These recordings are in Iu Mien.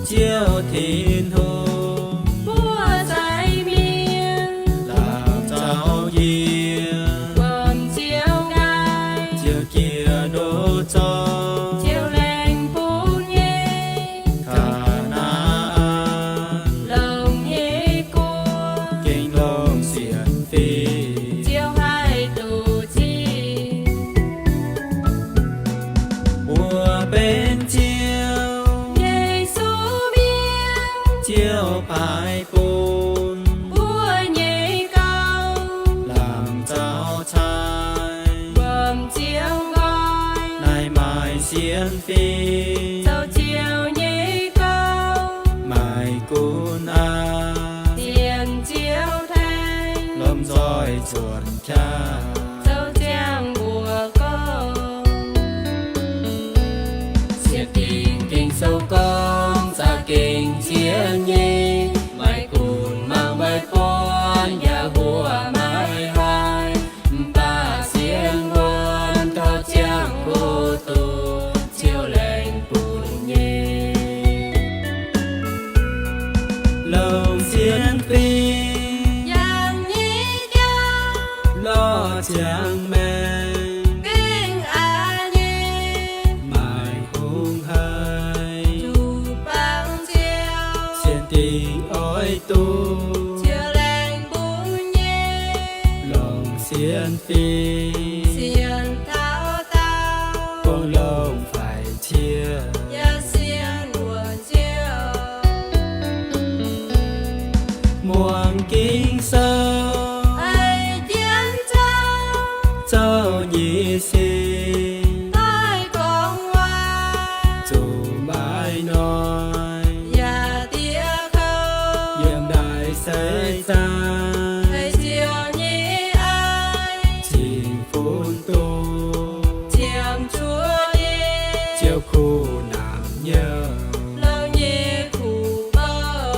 Ziouv Tin-Hungh, mbuo sai mienh, laangz zaux yie, wuom Ziouv nqaai, Ziouv jiex ndoqv zorqv, Ziouv laengz bun nyei, Kaa^naa^an, longx nyei guoqv, gengh longc sienx fim, Ziouv haih duqv zingh. Mbuo benx Ziouv, Yesu mienh, Ziouv paaiv bun, mbuo nyei gauh, laangz zaux caaiv, wuom Ziouv nqoi, naaiv maaih sienx fim, zoux Ziouv nyei gouv, maaih gunv aqv, sienx Ziouv tengx, lomh nzoih zuonc qaqv, zoux ziangh mbuoqc gouv. Sienx fim Ging-Sou gorngv za'gengh zien nyei, maaih gunv mangc maaih buonc yaac huoqc maaih haiz, mv baac sienx wuonh taux ziangh hoc duqv Ziouv laengz bun nyei. Longc sienx fim, yangh nyei jauv, lorz ziangx maengx, gengh aqc nyei, maaih hungh haiz, zuqc bangc Ziouv, sienx dingc oix duqv Ziouv laengz bun nyei. Longc sienx fim, sienx taux daauh, gorngv longx faix cie, yaac sienx wuonh Ziouv. Muangx Ging-Sou, haih jienv zouv, zouv nyei sin, daaih gorngv waac, zuqc maaih hnoi, yaac diex kouv, yiem naaiv seix zaang, haih Ziouv nyei aiv, cingx funx duqv, qiemx zuov nyei, Ziouv kuh namx nyouh, louh nyei kuh bouh.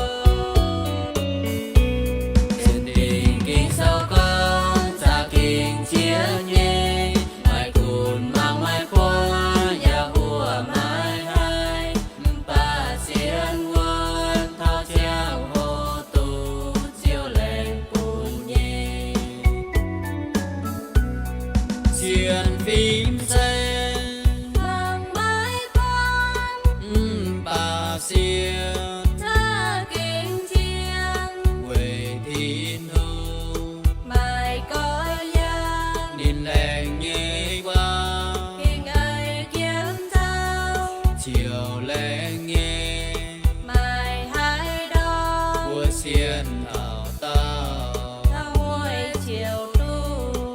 Sienx fim Ging-Sou gorngv za'gengh zien nyei, maaih gunv mangc maaih buonc yaac huoqc maaih haiz, mv baac sienx wuonh taux ziangh hoc duqv Ziouv laengz bun nyei. Sienx fim se mangc maaih buonc, mv baac sienx za'gengh zien, weic Tin-Hungh maaih gorx-young, ninh laengz nyei waac, gengh aengx jienv zouv, ziouc laengz nyei, maaih haaix ndorm mbuo sienx taux daauh, taux mueiz ziouc duqv.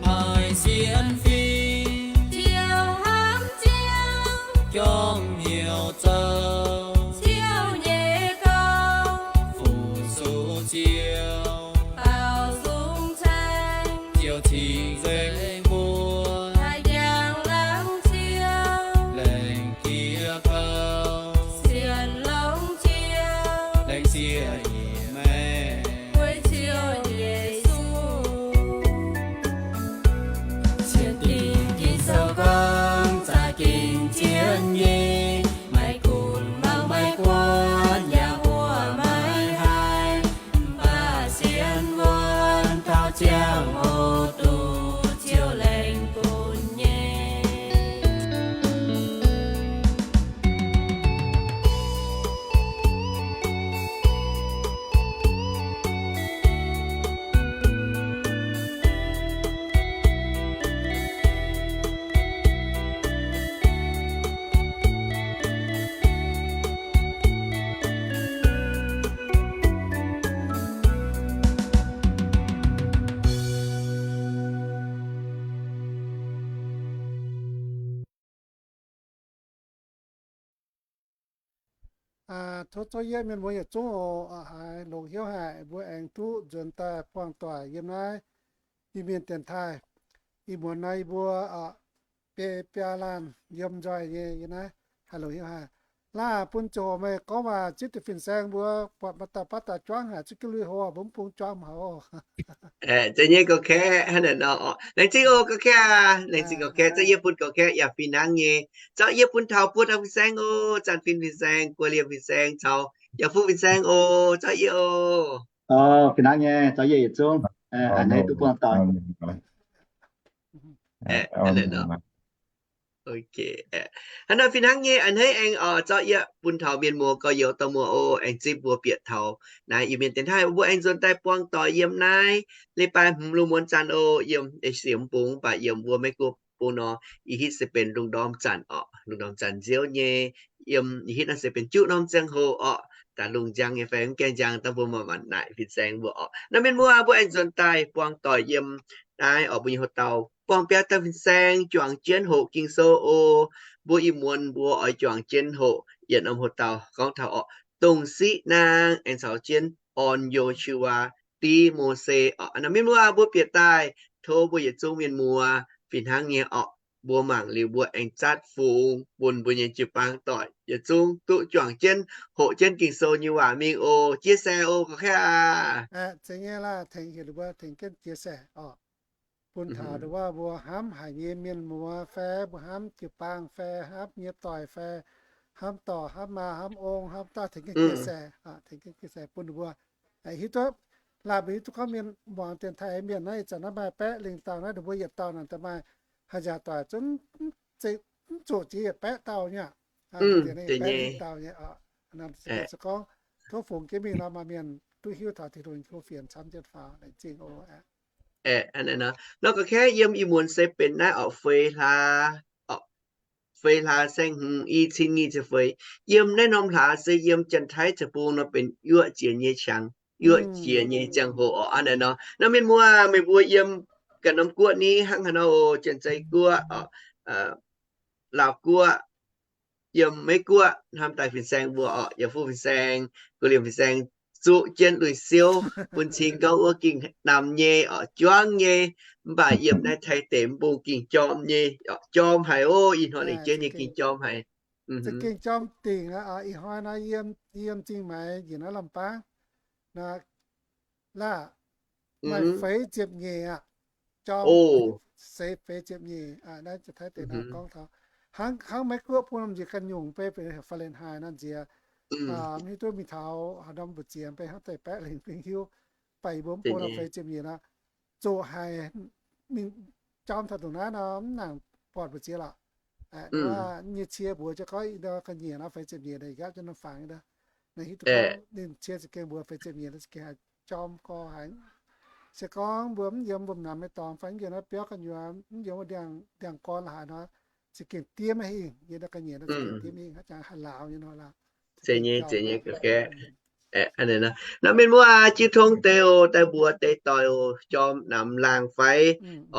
Maaih sienx fim, Ziouv hnamv Ziouv, jorm hnyouv zoux Ziouv nyei gouv, fu-sux Ziouv, baaux nzung caeng, Ziouv cing-nzengc mbuo, haih njang laangz Ziouv, laengz jiex gouv, sienx longx Ziouv, laengz sieqv nyiec maengc, weic Ziouv Yesu. Sienx fim Ging-Sou gorngv za'gengh zien nyei, maaih gunv mangc maaih buonc yaac huoqc maaih haiz, mv baac sienx wuonh taux ziangh hoc duqv Ziouv laengz bun nyei. Tov zouv yietv mienh mbuo yietc zungv oc. Haiz longx hnyouv haic, mbuo aengx duqv nzuonx daaih buangh doic yiem naaiv Iu-Mienh dienx taaih. Ih muonz naaiv yie mbuo biaa laanh yiem nzoih nyei yiem naaiv. Haiz longx hnyouv haic. Laah bun ziangh hoc meih gorngv waac zipv duqv fin-saeng mbuo buatc maaih dauh baav dauh juangv haic, zuqc jienv lui-houx mbuo mv bung juangv haic oc. Aeqv, zeiz nyei, gorngv kaeqv hnangv naaiv nor oc. Laengz zingh oc, gorngv kaeqv aac. Laengz zingh gorngv kaeqv, zorqv yie bun gorngv kaeqv yaac fih hnangv nyei. Zorqv yie bun taux buo dauh fin-saeng oc. Zanc Fin fin-saeng, Guoqv Liemh fin-saeng caux Yauh Fuqv fin-saeng oc. Zorqv yie oc. Fih hnangv nyei, zorqv yie yietc zungv a'hneiv duqv buangh doic. Hnangv naaiv fih hnangv nyei, a'hneiv aengx oc, zorqv yie bun taux mienh muoz gorx-youz dorh muoz oc, aengx zipv mbuo bieqc taux naaiv Iu-Mienh dienx taaih, mbuo aengx nzuonx daaih buangh doic yiem naaiv leiz-baaix hmz lungh muonz zanc oc. Yiem eix siex mv bung, mv baac yiem mbuo Meiv Guoqv bung nor, ih hitv se benx lungh ndorm zanc oc, lungh ndorm zanc nziouv nyei. Yiem ih hitv naaiv se benx juqv norm ziangh hoc oc, daaih lungh njang nyei fai mv gaengh njang, dangh mbuo maaih maanc naaic fin-saeng mbuo oc. Naaiv mienh muoz, mbuo aengx nzuonx daaih buangh doic yiem naaiv oc, mbuo nyei hoc dauh buangh biaa dauh fin-saeng juangc jienv hoqc Ging-Sou oc. Mbuo ih muonz mbuo oix juangc jienv hoqc yietc norm hoc dauh gorngv taux oc, Dongh Siqv Naang aengx caux jienv Orn Yo^su^waa, Ti^mo^se oc. Naaiv mienh muoz, mbuo bieqc daaih tov mbuo yietc zungv mienh muoz fih hnangv nyei oc. Mbuo mangc liuz mbuo aengx zatv fungx bun mbuo nyei jiu-baang doic yietc zungv duqv juangc jienv hoqc jienv Ging-Sou nyei waac mingh oc. Chia sẻ oc, gorngv kaeqv aac. Zeiz nyei laah, tengx heuc ninh mbuo tengx jienv chia sẻ oc. Bun taux nduov wuov mbuo hnamv haic nyei mienh muoz fai mbuo hnamv jiu-baang fai hnamv nyei doic fai hnamv dorc hnamv maa hnamv ong hnamv dauh tengx jienv chia sẻ, tengx jienv chia sẻ bun ninh mbuo hiuv duqv. Laah mbuo hiuv duqv gorngv mienh muangx dienx taaih mienh naaiv ih zanc naaiv maaih baeqv lengh dauh naaiv, ninh mbuo yietc dauh naaic daaih maaih haaix nziaauc doic zungv mv zuqc jiex yietc baeqv dauh nyei. Baeqv lengh dauh nyei. Se gorngv tov fungx jienv mingh nor maaih mienh duqv hiuv taux Tin-Hungh nyei kuv fienx camv jienv faaux. Laengz zingh oc. Nor gorngv kaeqv yiem ih muonz se benx naaiv oc, feix hlaax, feix hlaax saeng-hmz i cin nyic ziepc feix. Yiem naaiv norm hlaax se yiem Janx-Taiv Deic-Bung nor benx yuoqv jiex nyei qangx, yuoqv jiex nyei ziangh hoc oc. Hnangv naaiv nor, nor mienh muoz, meih mbuo yiem ganh norm guoqv ni hnangv haaix nor oc, Janx-Zei Guoqv, Laauv Guoqv, yiem Meiv Guoqv hnamv daaih fin-saeng mbuo oc, Yauh Fuqv fin-saeng, Guoqv Liemh fin-saeng, zuqv jienv lui-siouv bun cing gorngv wuov ging namx nyei oc, juangv nyei. Mv baac yiem naaiv Taiv deic mv bung ging jorm nyei, jorm haic oc. Ih hnoi lengc jeiv nyei ging jorm haic. Za'gengh jorm dingc aqv. Ih hnoi nor yiem, yiem zingh maaiz njiec naaiv Lamh Baangv nor, laah, maaih feix ziepc nyeic aqv. Jorm seix feix ziepc nyeic. Naaiv Janx-Taiv deic nor gorngv taux hnangv, hnangv Meiv Guoqv bun nziex ganh nyungc beiv benx Fahrenheit nor nziex, mv hiuv duqv mingh taux haaix norm mbu'ziex beiv hnangv deix baeqv lengh bingv hiuv. Baac yie mbuo mv bung nor feix ziepc nyeic nor, zuqc haiz mingh jorm taux ndongc naaiv nor mv nangc buatc mbu'ziex lorqc. Wuov nyei cie mbuox jienv gorngv ga'nyiec nor feix ziepc nyeic nor, yie gapv jienv norm fangx naaiv, naaiv hiuv duqv gorngv ninh cie za'gengh mbuox feix ziepc nyeic nor za'gengh haiz jorm gorx haic. Se gorngv mbuo mv yiem mbuo namx nyei dorngx fai mv yiem naaiv biauv gu'nyuoz, mv yiem wuov ndiangx-gorn la'haaix nor, za'gengh diev maiv hingh. Yiem naaiv ga'nyiec nor za'gengh diev maiv hingh, haaix jangx haaix lauz nyei nor laah. Nor mienh muoz, jiu tong deix oc, daaih mbuox deix doic oc, jorm namx laangh fai?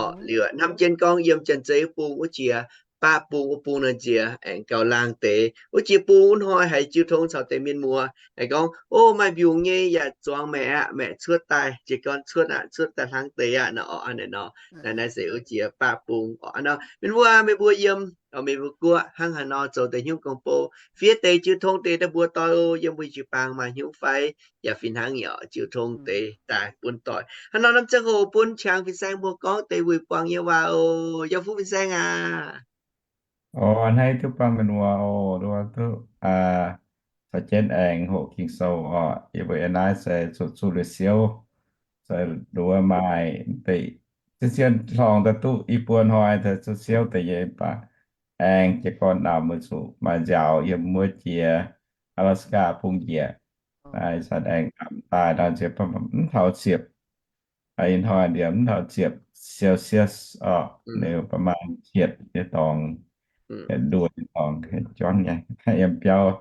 Orqc, liuz hnamv jienv gorngv yiem Janx-Zei bung wuov jiex, baqv bung wuov bung nor nziex aengx gauh laangh deix. Wuov jiex bung wuov hnoi haiz jiu tong caux deix mienh muoz haiz gorngv, o, maaih mbiungc nyei yaac zuangx maeqc aqv, maeqc cuotv daaih, jiez gorn cuotv aqv, cuotv daaih hlang deix aqv nor. Orqc, hnangv naaiv nor, naaiv, naaiv se wuov jiex baqv bung. Orqc, nor mienh muoz, meih mbuo yiem, meih mbuo guoqv hnangv haaix nor zoux deix hnyouv gong-bou, fiev deix jiu tong deix daaih mbuox doic oc. Yiem mbuo jiu-baang maaih hnyouv fai yaac fih hnangv nyei, jiu tong deix daaih bun doic. Hnangv nor norm ziangh hoc bun Qangx fin-saeng mbuo gorngv deix wuic buangh nyei waac oc. Yauh Fuqv fin-saeng aac. Oc, a'hneiv duqv buangh mienh muoz oc, duqv, duqv caux jienv aengx hoqc Ging-Sou oc. Yie mbuo yiem naaiv se zuqc zuqc lui-siouv, se nduov maaih deix zien-zien hlorngx daaih duqv i buo hnoi daaih zuqc siouv deix nyei, mv baac aengx jiez gorn namx zuqc maaih nziaaux yiem wuov jiex Alaska bung njiec. Naaiv zanc aengx namx daaih nor nziex mv taux ziepc, ih hnoi ndiev mv taux ziepc Celsius oc, liuz ประมาณ hietc nyei dorngx, hietc nduoh nyei dorngx, juangv nyei. Yiem biauv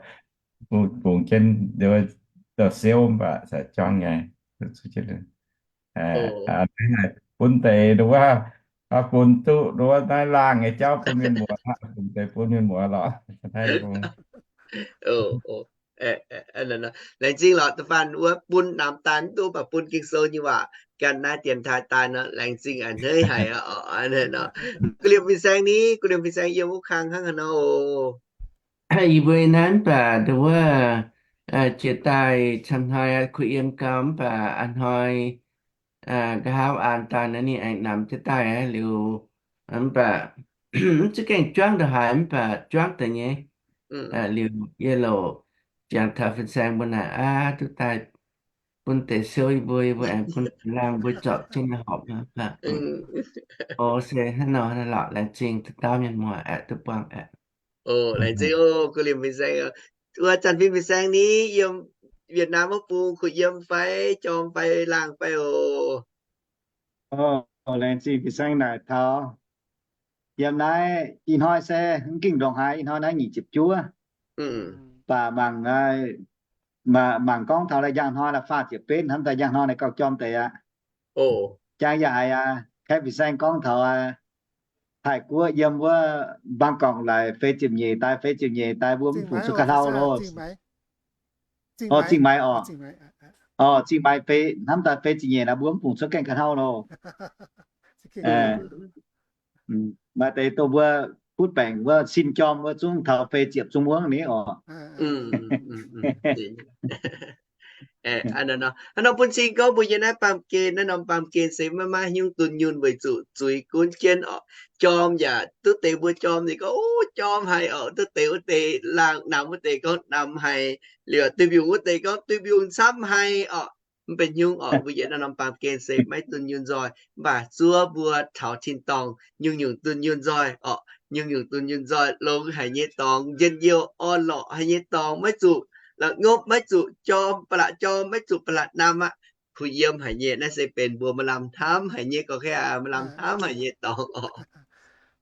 bungx jienv nduov siouv mv baac se juangv nyei. Bun deix nduov, bun duqv nduov naaiv laangh nyei jauv bun mienh muoz, bun deix bun mienh muoz lorqc. Laengz zingh lorqc, da'faanh wuov bun namx daaih mv duqv baac bun Ging-Sou nyei waac ganh naaiv dienx taaih daaih nor, laengz zingh a'hneiv haic oc. Guoqv Liemh fin-saeng ni, Guoqv Liemh fin-saeng yiem wuov kang hnangv haaix nor oc? Yie mbuo naaiv mv baac nduov wuov, jiex daaih camv hnoi kuh yiem gau mv baac a'hnoi nqa'haav an daaih naaiv ninh aengx namx jienv daaih liuz, mv baac mv za'gengh juangv ndongc haaix mv baac juangv deix nyei. Liuz yie louc ziangx taux fin-saeng mbuo naaic aqv, duqv daaih bun deix siou yie mbuo, yie mbuo aengx bun laangh mbuo zorpc jienv nyei horpc aqv. O, se hnangv nor lorqc. Laengz zingh dauh dauh mienh muoz aeqv, duqv buangh aeqv. Laengz zingh oc, kuv liemh fin-saeng. Wuov zanc fin-saeng ni yiem Việt Nam wuov bung kuh yiem fai jorm fai laangh fai oc? Laengz zingh fin-saeng naaic taux yiem naaiv ih hnoi se mv gengh ndongc haaix, ih hnoi naaiv nyic ziepc juov, baac mangc, mangc gorngv taux la'njang hnoi la'faah ziepc betv hnamv daaih njang hnoi naaiv gauh jorm deix aqv. Jang yaac haiz aqv, kaeqv fin-saeng gorngv taux Taiv-Guoqv yiem wuov Bangkok laaix feix ziepc nyeic daaih, feix ziepc nyeic daaih mbuo mv fungc cuotv ga'hlau loh. Zingh maaiz orqc. Zingh maaiz feix, hnamv daaih feix ziepc nyeic naaiv mbuo mv fungc cuotv gaengh ga'hlau loh. Maaih deix dongh mbuo butv baengc wuov sin jorm wuov zungv taux feix ziepc zungv wuov ni orqc. Hnangv nor bun cing gorngv mbuo yiem naaiv baamh gen, naaiv norm baamh gen se maiv maaih haaix nyungc dunh yunh weic zuqc zuiz gunv jienv orqc. Jorm yaac duqv deix mbuo jorm ninh gorngv, o, jorm haic orqc, duqv deix wuov deix laangh, namx wuov deix gorngv namx haic, liuz duih mbiungc wuov deix gorngv duih mbiungc camv haic orqc. Mv benx haaix nyungc orqc, mbuo yiem naaiv norm baamh gen se maiv dunh yunh nzoih, mv baac zuov mbuo taux tin-dorngh nyungc-nyungc dunh yunh nzoih orqc. Nyungc-nyungc dunh yunh nzoih longx haic nyei dorngx, njien-youh orn-lorqc haic nyei dorngx, maiv zuqc la'ngopv, maiv zuqc jorm, ba'laqc jorm, maiv zuqc ba'laqc namx aqv. Kuh yiem haic nyei. Naaiv se benx mbuo maaih lamh hnamv haic nyei, gorngv maaih lamh hnamv haic nyei dorngx orqc.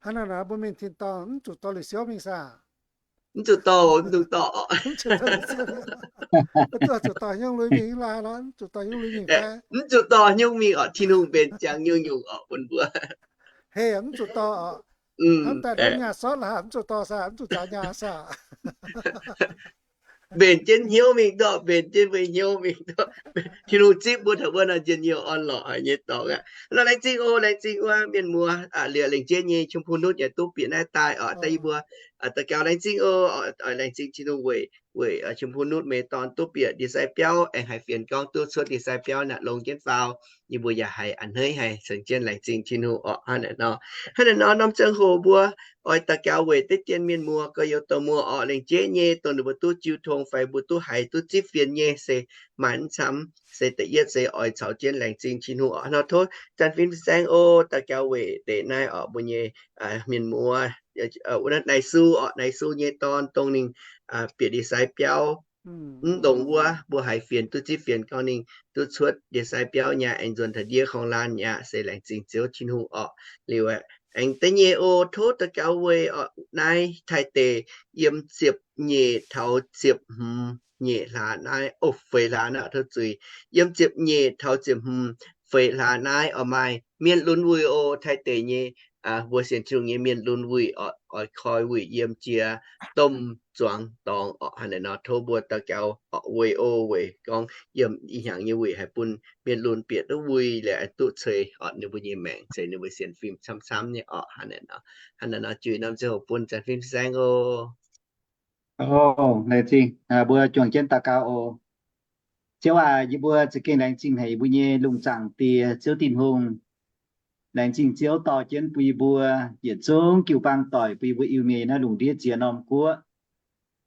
Hnangv naaic mbuo mingh tin-dorngh mv zuqc dorh lui-siouv mingh saah? Mv zuqc dorh, mv zuqc dorh. Mv zuqc dorh haaix nyungc lui mingh, mv zuqc dorh haaix nyungc lui mingh fai? Mv zuqc dorh haaix nyungc mingh orqc. Tin-Hungh mbenc ziangx nyungc-nyungc orqc bun mbuo. Heh, mv zuqc dorh orqc. Hnamv daaih nyaah sortv laaix mv zuqc dorh saah? Mv zuqc nzaaux nyaah saah? Mbenc jienv hnyouv mingh duqv, mbenc jienv mbuo hnyouv mingh duqv. Tin-Hungh zipv mbuo taux wuov nor njien-youh orn-lorqc haic nyei dorngx aqv. Nor laengz zingh oc, laengz zingh wuov mienh muoz, liuz lengc jeiv nyei ชมพูนุช yaac duqv bieqc naaiv daaih orqc. Da'yietv mbuo daux gaux laengz zingh oc, laengz zingh Tin-Hungh weic, weic ชมพูนุช meih dorn duqv bieqc ndie-sai biauv aengx haiz fienx gorngv duqv cuotv ndie-sai biauv naaic longx jienv faaux. Yie mbuo yaac haiz a'hneiv haic, ceng jienv laengz zingh Tin-Hungh orqc. Hnangv naaic nor, hnangv naaic nor norm ziangh hoc mbuo oix daux gaux weic deix jien mienh muoz, gorx-youz dorh muoz orqc, lengc jeiv nyei dongh ninh mbuo duqv jiu tong fai mbuo duqv haiz duqv zipv fienx nyei se maaih mv camv. Se da'yietv se oix caux jienv laengz zingh Tin-Hungh orqc. Nor tov Janx-Fin Fin-Saeng oc daux gaux weic deix naaiv orqc mbuo nyei mienh muoz, wuov naaiv Naaiv Su orqc, Naaiv Su nyei dorn dongh ninh bieqc ndie-sai biauv mv longx wuov, mbuo haiz fienx duqv zipv fienx gorngv ninh duqv cuotv ndie-sai biauv nyei, aengx nzuonx taux ndiev korng-laanh nyei, se laengz zingh Ziouv Tin-Hungh orqc. Liuz aengx deix nyei oc, tov daux gaux weic orqc naaiv Taiv deic yiem ziepc nyeic taux ziepc hmz nyeic hlaax naaiv, o, feix hlaax naaiv tov zuiz, yiem ziepc nyeic taux ziepc hmz feix hlaax naaiv orqc maaih mienh lunx wuic oc. Taiv deic nyei mbuo sienx Tin-Hungh nyei mienh lunx wuic orqc, oix koi wuic yiem jiex domh zuangx dorngx orqc. Hnangv naaic nor tov mbuo daux gaux orqc weic oc, weic gorngv yiem ih hnyangx nyei wuic haih bun mienh lunx bieqc duqv wuic liuz duqv ceix orqc ninh mbuo nyei maengc ceix ninh mbuo sienx fim camv-camv nyei orqc. Hnangv naaic nor, hnangv naaic nor juix norm ziangh hoc bun Janx-Fin Fin-Saeng oc. Laengz zingh, mbuo juangc jienv daux gaux oc. Ziouv aac, yie mbuo za'gengh laengz zingh haic yie mbuo nyei lungh zaangc Die Ziouv Tin-Hungh. Laengz zingh Ziouv dorh jienv bun yie mbuo yietc zungv jiu-baang doic bun yie mbuo Iu-Mienh naaiv lungh ndiev ziex norm guoqv,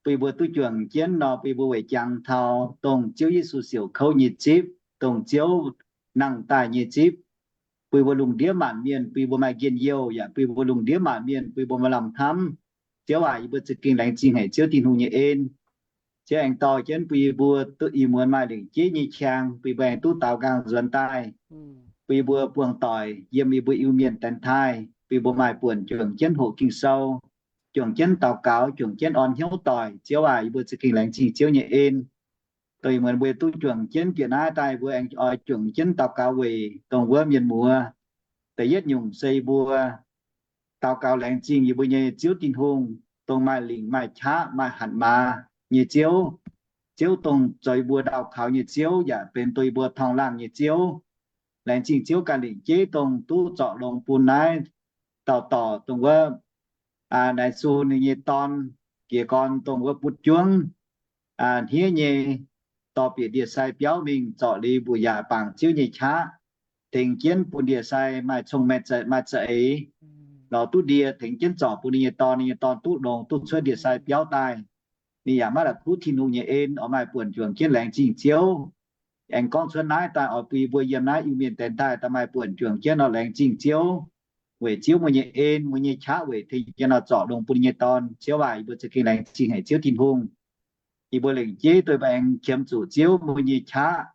bun yie mbuo duqv juangc jienv nor, bun yie mbuo weic jangx taux dongh Ziouv Yesu siouc kouv nyei zipv, dongh Ziouv nangh daaih nyei zipv, bun yie mbuo lungh ndiev maanc mienh, bun yie mbuo maaih njien-youh, yaac bun yie mbuo lungh ndiev maanc mienh, bun yie mbuo maaih lamh hnamv. Ziouv aac, yie mbuo za'gengh laengz zingh haic Ziouv Tin-Hungh nyei en. Ziouv aengx dorh jienv bun yie mbuo duqv ih muonz maaih lengc jeiv nyei qang, bun yie mbuo aengx duqv daaux nqaang nzuonx daaih, bun yie mbuo buangh doic yiem yie mbuo Iu-Mienh dienx taaih, bun yie mbuo maaih buonc juangc jienv hoqc Ging-Sou, juangc jienv daux gaux, juangc jienv orn hnyouv doic. Ziouv aac, yie mbuo za'gengh laengz zingh Ziouv nyei en. Dongh ih muonz mbuo duqv juangc jienv bieqc naaiv daaih, mbuo aengx oix juangc jienv daux gaux weic dongh wuov mienh muoz. Da'yietv nyungc se yie mbuo daux gaux laengz zingh yie mbuo nyei Ziouv Tin-Hungh, dongh maaih lingc maaih qaqv maaih hatc maaz nyei Ziouv. Ziouv dongh zoux yie mbuo ndau kaux nyei Ziouv, yaac benx dongh yie mbuo torngv laangh nyei Ziouv. Laengz zingh Ziouv ganh lingc jeiv dongh duqv zorc longx bun naaiv dauh dorc dongh wuov Naaiv Su ninh nyei dorn, jiez gorn dongh wuov butv juangv hniev nyei, dorh bieqc ndie-sai biauv mingh zorc liuz mbuoqc yaac bangc Ziouv nyei qaqv, tengx jienv bun ndie-sai maaih cong-mengh maaih za'eix, lorz duqv ndie tengx jienv zorc bun ninh nyei dorn, ninh nyei dorn duqv longx duqv cuotv ndie-sai biauv daaih. Ninh yaac maiv la'kuqv Tin-Hungh nyei en oix maaih buonc juangc jienv laengz zingh Ziouv. Aengx gorngv cuotv naaiv daaih oix bun yie mbuo yiem naaiv Iu-Mienh deix daaih daaih maaih buonc juangc jienv nor laengz zingh Ziouv, weic Ziouv meih nyei en, meih nyei qaqv weic tengx jienv nor zorc longx bun ninh nyei dorn. Ziouv aac, yie mbuo za'gengh laengz zingh haic Ziouv Tin-Hungh. Yie mbuo lengc jeiv duih mbuo aengx qiemx zuqc Ziouv meih nyei qaqv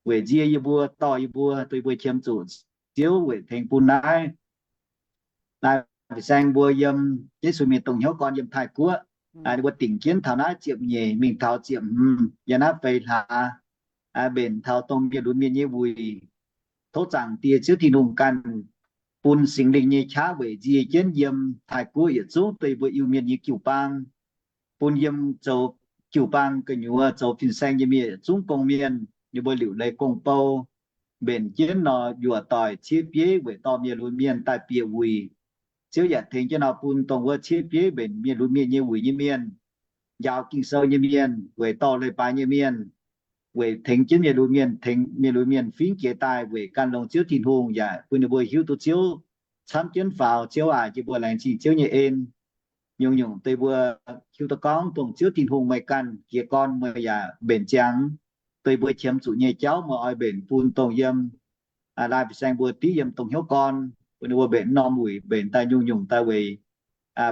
weic nzie yie mbuo, dorh yie mbuo, duih mbuo qiemx zuqc Ziouv weic tengx bun naaiv naaiv fin-saeng mbuo yiem Yesu mienh dongh hnyouv gorn yiem Taiv-Guoqv, ninh mbuo dingc jienv taux naaiv ziepc nyeic mingh taux ziepc hmz yiem naaiv feix hlaax, mbenc taux dongh mienh lunx mienh nyei wuic. Tov Zaangc Diex Ziouv Tin-Hungh ganh bun Singx Lingh nyei qaqv weic nzie jienv yiem Taiv-Guoqv yietc zungv deix mbuo Iu-Mienh nyei jiu-baang, bun yiem zoux jiu-baang gu'nyuoz zoux fin-saeng nyei mienh yietc zungv gong-mienh ninh mbuo liuc leiz gong-bou, mbenc jienv nor yuoqc doic ciev bieiv weic dorh mienh lunx mienh daaih bieqc wuic. Ziouv yaac tengx jienv nor bun dongh wuov ciev bieiv mbenc mienh lunx mienh nyei wuic nyei mienh, njaaux Ging-Sou nyei mienh, weic dorh leiz-baaix nyei mienh, weic tengx jienv mienh lunx mienh, tengx mienh lunx mienh fingx jiex daaih weic gan longx Ziouv Tin-Hungh, yaac bun ninh mbuo hiuv duqv Ziouv camv jienv faaux. Ziouv aac, yie mbuo laengz zingh Ziouv nyei en. Nyungc-nyungc deix mbuo hiuv duqv gorngv dongh Ziouv Tin-Hungh meih ganh jiez gorn meih yaac mbenc ziangx, deix mbuo qiemx zuqc nyei jauv meih oix mbenc bun dongh yiem laai fin-saeng mbuo div yiem dongh hnyouv gorn, bun ninh mbuo mbenc norm wuic mbenc daaih nyungc-nyungc daaih weic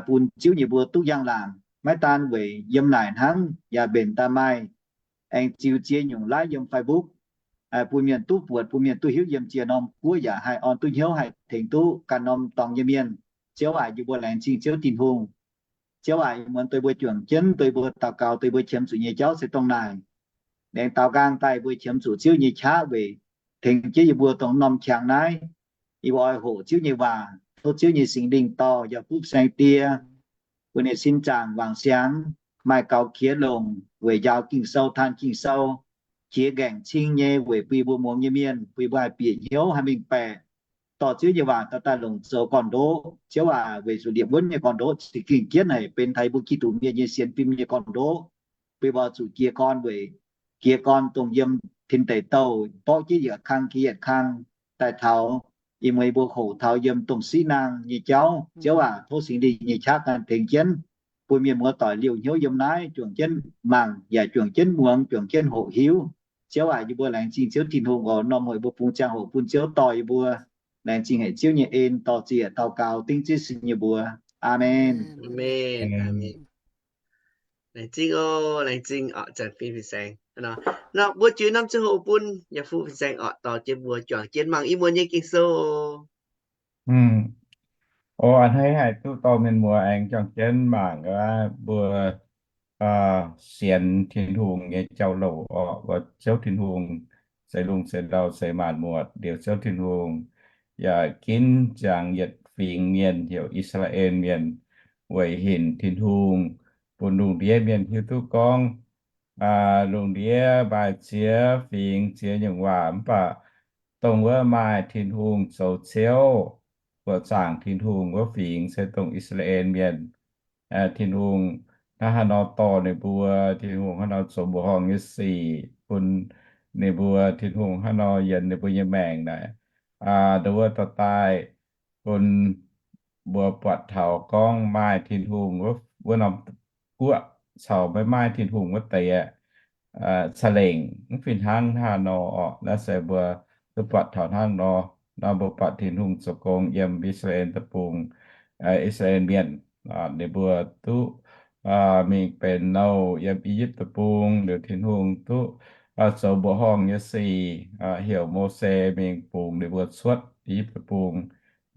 bun Ziouv nyei mbuo duqv njang-laangc. Maiv daan weic yiem naaic hnangv, yaac mbenc daaih maaih aengx ziux ziex nyungc live yiem Facebook, bun mienh duqv buatc, bun mienh duqv hiuv yiem ziex norm guoqv yaac haih orn duqv hnyouv, haih tengx duqv ganh norm dorngx nyei mienh. Ziouv aac, yie mbuo laengz zingh Ziouv Tin-Hungh. Ziouv aac, muonz deix mbuo juangc jienv deix mbuo daux gaux, deix mbuo qiemx zuqc nyei jauv se dongh naaic. Aengx daaux nqaang daaih mbuo qiemx zuqc Ziouv nyei qaqv weic tengx jienv yie mbuo dongh norm qangx naaiv. Yie mbuo oix hoqc Ziouv nyei waac, tov Ziouv nyei Singx Lingh dorh yaac fuqv saeng die, bun ninh sin zaangc wangc siangx, maaih gaux qiex longc weic njaaux Ging-Sou, taan Ging-Sou, qiex nqaengc cing nyei weic bun yie mbuo muangx nyei mienh, bun yie mbuo haih bieqc hnyouv, haih mengh baeqc, dorh Ziouv nyei waac daaih daaih longc zoux gorn-ndoqv. Ziouv aac, weic zuqc liepc wuonv nyei gorn-ndoqv za'gengh jienv haic, benx taux yie mbuo Giduc mienh nyei sienx fim nyei gorn-ndoqv. Bun yie mbuo zuqc jiez gorn weic jiez gorn dongh yiem tin deic douh borqv jienv yietc kang jiex yietc kang daaih taux, ih muonz yie mbuo hoqc taux yiem dongh siqv naang nyei jauv. Ziouv aac, tov Singx Lingh nyei qaqv ganh tengx jienv, bun mienh muoz doic liouh hnyouv yiem naaiv juangc jienv mangc, yaac juangc jienv muangx, juangc jienv hoqc hiuv. Ziouv aac, yie mbuo laengz zingh Ziouv Tin-Hungh oc. Norm hoc yie mbuo bungx ziangh hoc bun Ziouv dorh yie mbuo. Laengz zingh haic Ziouv nyei en, dorh ziex daux gaux dingv Ziouv sin nyei mbuox. Aamen. Laengz zingh oc, laengz zingh oc, Zaangc Fim Fin-Saeng. Nor mbuo juix norm ziangh hoc bun yaac fuqv fin-saeng oc, dorh jienv mbuo juangc jienv mangc ih muonz nyei Ging-Sou. O, a'hneiv haic duqv dorh mienh muoz aengx juangc jienv mangc mbuo sienx Tin-Hungh nyei jauv-louc oc. Mbuo Ziouv Tin-Hungh seix lungh seix ndau seix maanc muotc. Liuz Ziouv Tin-Hungh yaac ginv ziangx yietc fingx mienh heuc I^saa^laa^en Mienh weic hinc Tin-Hungh, bun lungh ndiev mienh hiuv duqv gorngv lungh ndiev maaih ziex fingx ziex nyungc waac, mv baac dongh wuov maaih Tin-Hungh zoux Ziouv, buoqc zaangc Tin-Hungh wuov fingx se dongh I^saa^laa^en Mienh. Tin-Hungh hnangv haaix nor dorh ninh mbuo, Tin-Hungh haaix nor zoux mbuoqc horngh nyei sic bun ninh mbuo, Tin-Hungh haaix nor yienx ninh mbuo nyei maengc naaic, ndongc wuov dorh daaih bun mbuo buatc taux gorngv maaih Tin-Hungh wuov norm guoqv caux maiv maaih Tin-Hungh wuov deix aeqv, ca'lengc mv fih hnangv hnangv nor orqc. Naaiv se mbuo duqv buatc taux hnangv nor. Nor mbuo buatc Tin-Hungh zoux gong yiem I^saa^laa^en Deic-Bung, I^saa^laa^en Mienh, ninh mbuo duqv mingh benx nouh yiem I^yipv Deic-Bung. Liuz Tin-Hungh duqv zoux mbuoqc horngh nyei sic, heuc Mose mingh bungx ninh mbuo cuotv I^yipv Deic-Bung.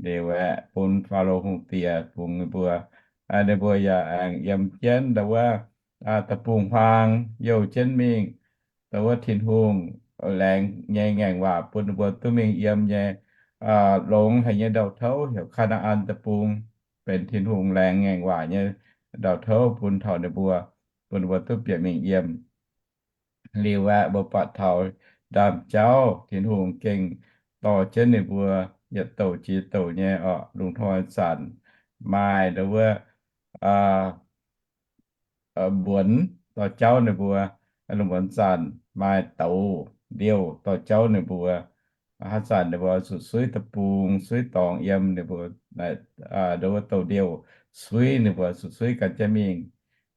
Liuz aeqv, bun Faalo Hungh Diex bungx ninh mbuo. Ninh mbuo yaac aengx yiem jienv ndau wuov deic-bung-huaang youh jienv mingh. Ndau wuov Tin-Hungh laengz nyei ngaengc waac bun ninh mbuo duqv mingh yiem nyei, longx haic nyei ndau-touv heuc Kaa^naa^an Deic-Bung, benx Tin-Hungh laengz ngaengc waac nyei ndau-touv bun taux ninh mbuo, bun ninh mbuo duqv bieqc mingh yiem. Liuz aeqv, mbuo buatc taux ndaamv-jauv Tin-Hungh gengh dorh jienv ninh mbuo yietc douc jiex douc nyei orqc. Lungh hnoi zanc maaih ndau wuov mbuonx dorh jauv ninh mbuo, lungh muonz zanc maaih douz ndiouh dorh jauv ninh mbuo. Haaix zanc ninh mbuo zuqc suiv deic-bung, suiv dorngx yiem ninh mbuo, aa, nduov wuov douz ndiouh suiv ninh mbuo zuqc suiv ganh jienv mingh.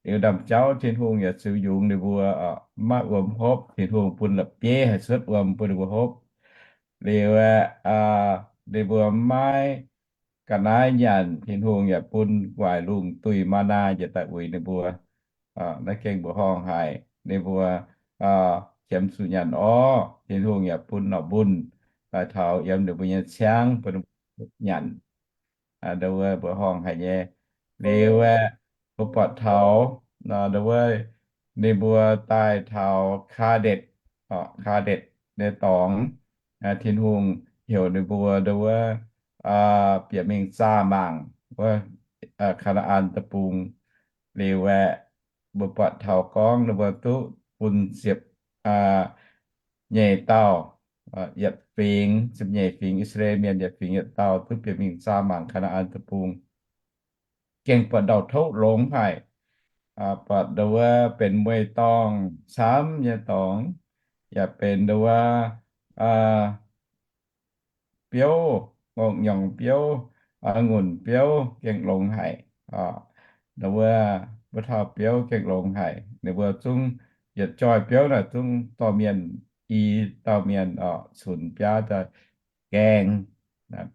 Liuz ndaamv-jauv Tin-Hungh yaac ziux yungz ninh mbuo, maiv wuom hopv. Tin-Hungh bun la'bieiv haih cuotv wuom bun ninh mbuo hopv. Liuz aeqv, ninh mbuo maiv ga'naaiv nyanc, Tin-Hungh yaac bun waaic lungh duih maa^naa njiec daaih uix ninh mbuo. Naaiv gengh mbuoqc horngh haic. Ninh mbuo qiemx zuqc nyanc orv, Tin-Hungh yaac bun norqc mbunh daaih taux yiem ninh mbuo nyei ciangv bun ninh mbuo nyanc. Nduov wuov mbuoqc horngh haic nyei. Liuz aeqv, mbuo buatc taux, nduov wuov, ninh mbuo daaih taux Kaa^ndetc, Kaa^ndetc nyei dorngx. Tin-Hungh heuc ninh mbuo nduov wuov bieqc mingh zaah mangc wuov Kaa^naa^an Deic-Bung. Liuz aeqv, mbuo buatc taux gorngv ninh mbuo duqv bun ziepc nyeic dauh, yietc fingx, ziepc nyeic fingx I^saa^laa^en Mienh, yietc fingx yietc dauh duqv bieqc mingh zaah mangc Kaa^naa^an Deic-Bung. Gengh buatc ndau-touv longx haic, buatc nduov wuov benx mueiz-dorngh camv nyei dorngx, yaac benx nduov wuov biouv, ngongh nyorngc biouv, a'ngunc biouv gengh longx haic. Nduov wuov, wuov dauh biouv gengh longx haic. Ninh mbuo zungv yietc joih biouv naaic zungv dorh mienh, i dauh mienh oc, cunx biaav daaih gaeng.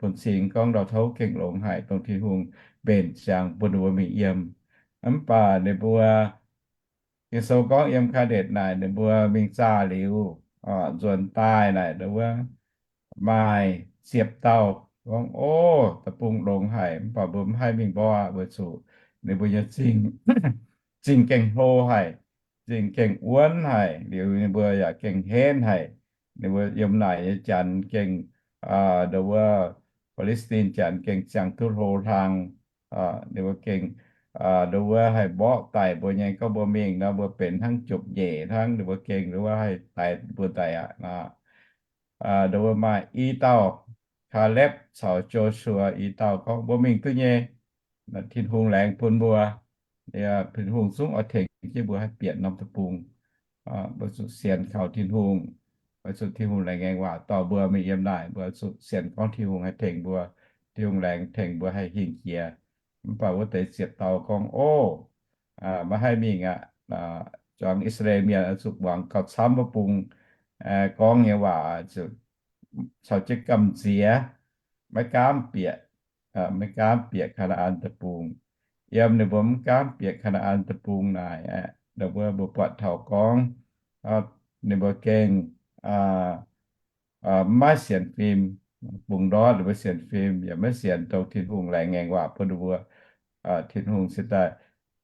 Bun cing gorngv ndau-touv gengh longx haic, dongh Tin-Hungh mbenc ziangx bun ninh mbuo mingh yiem. Mv baac ninh mbuo, Ging-Sou gorngv yiem Kaa^ndetc naaic ninh mbuo mingh zaah liuz, nzuonx daaih naaic nduov wuov maaih ziepc dauh gorngv, O, deic-bung longx haic, mv baac mbuo mv haih mingh mborqv aqv, weic zuqc ninh mbuo nyei zingh, zingh gengh hlo haic, zingh gengh wuonv haic, liuz ninh mbuo yaac gengh henv haic. Ninh mbuo yiem naaic nyei janx gengh, nduov wuov, Fi^li^saa^tin janx gengh ziangh duqv hlo hlang. Ninh mbuo gengh, nduov wuov, haih mborqv daic mbuo nyei. Gorngv mbuo mingh nor, mbuo benx hnangv jopv-nyeic hnangv. Ninh mbuo gengh nduov wuov haih daix mbuo daic aqv. Nduov wuov maaih i dauh, Kaa^lepv caux Joshua i dauh gorngv, Mbuo mingh duqv nyei. Tin-Hungh laengz bun mbuo. Tin-Hungh zungv oix tengx jienv mbuo haih bieqc norm deic-bung. Mbuo zuqc sienx kaux Tin-Hungh. Mbuo zuqc Tin-Hungh laengz ngaengc waac dorh mbuo mingh yiem naaic. Mbuo zuqc sienx gorngv Tin-Hungh haih tengx mbuo. Tin-Hungh laengz tengx mbuo haih hingh jiex. Mv baac wuov deix ziepc dauh gorngv, O, maiv haih mingh aqv. Zuangx I^saa^laa^en Mienh oix zuqc muangx gauh camv wuov bung gorngv nyei waac, caux jienv gamh nziex, maiv gaamv bieqc, maiv gaamv bieqc Kaa^naa^an Deic-Bung. Yiem ninh mbuo mv gaamv bieqc Kaa^naa^an Deic-Bung naaic, ninh mbuo, mbuo buatc taux gorngv ninh mbuo gengh maiv sienx fim, bungx ndortv ninh mbuo sienx fim, yaac maiv sienx dongh Tin-Hungh laengz ngaengc waac bun ninh mbuo. Tin-Hungh cingx daaih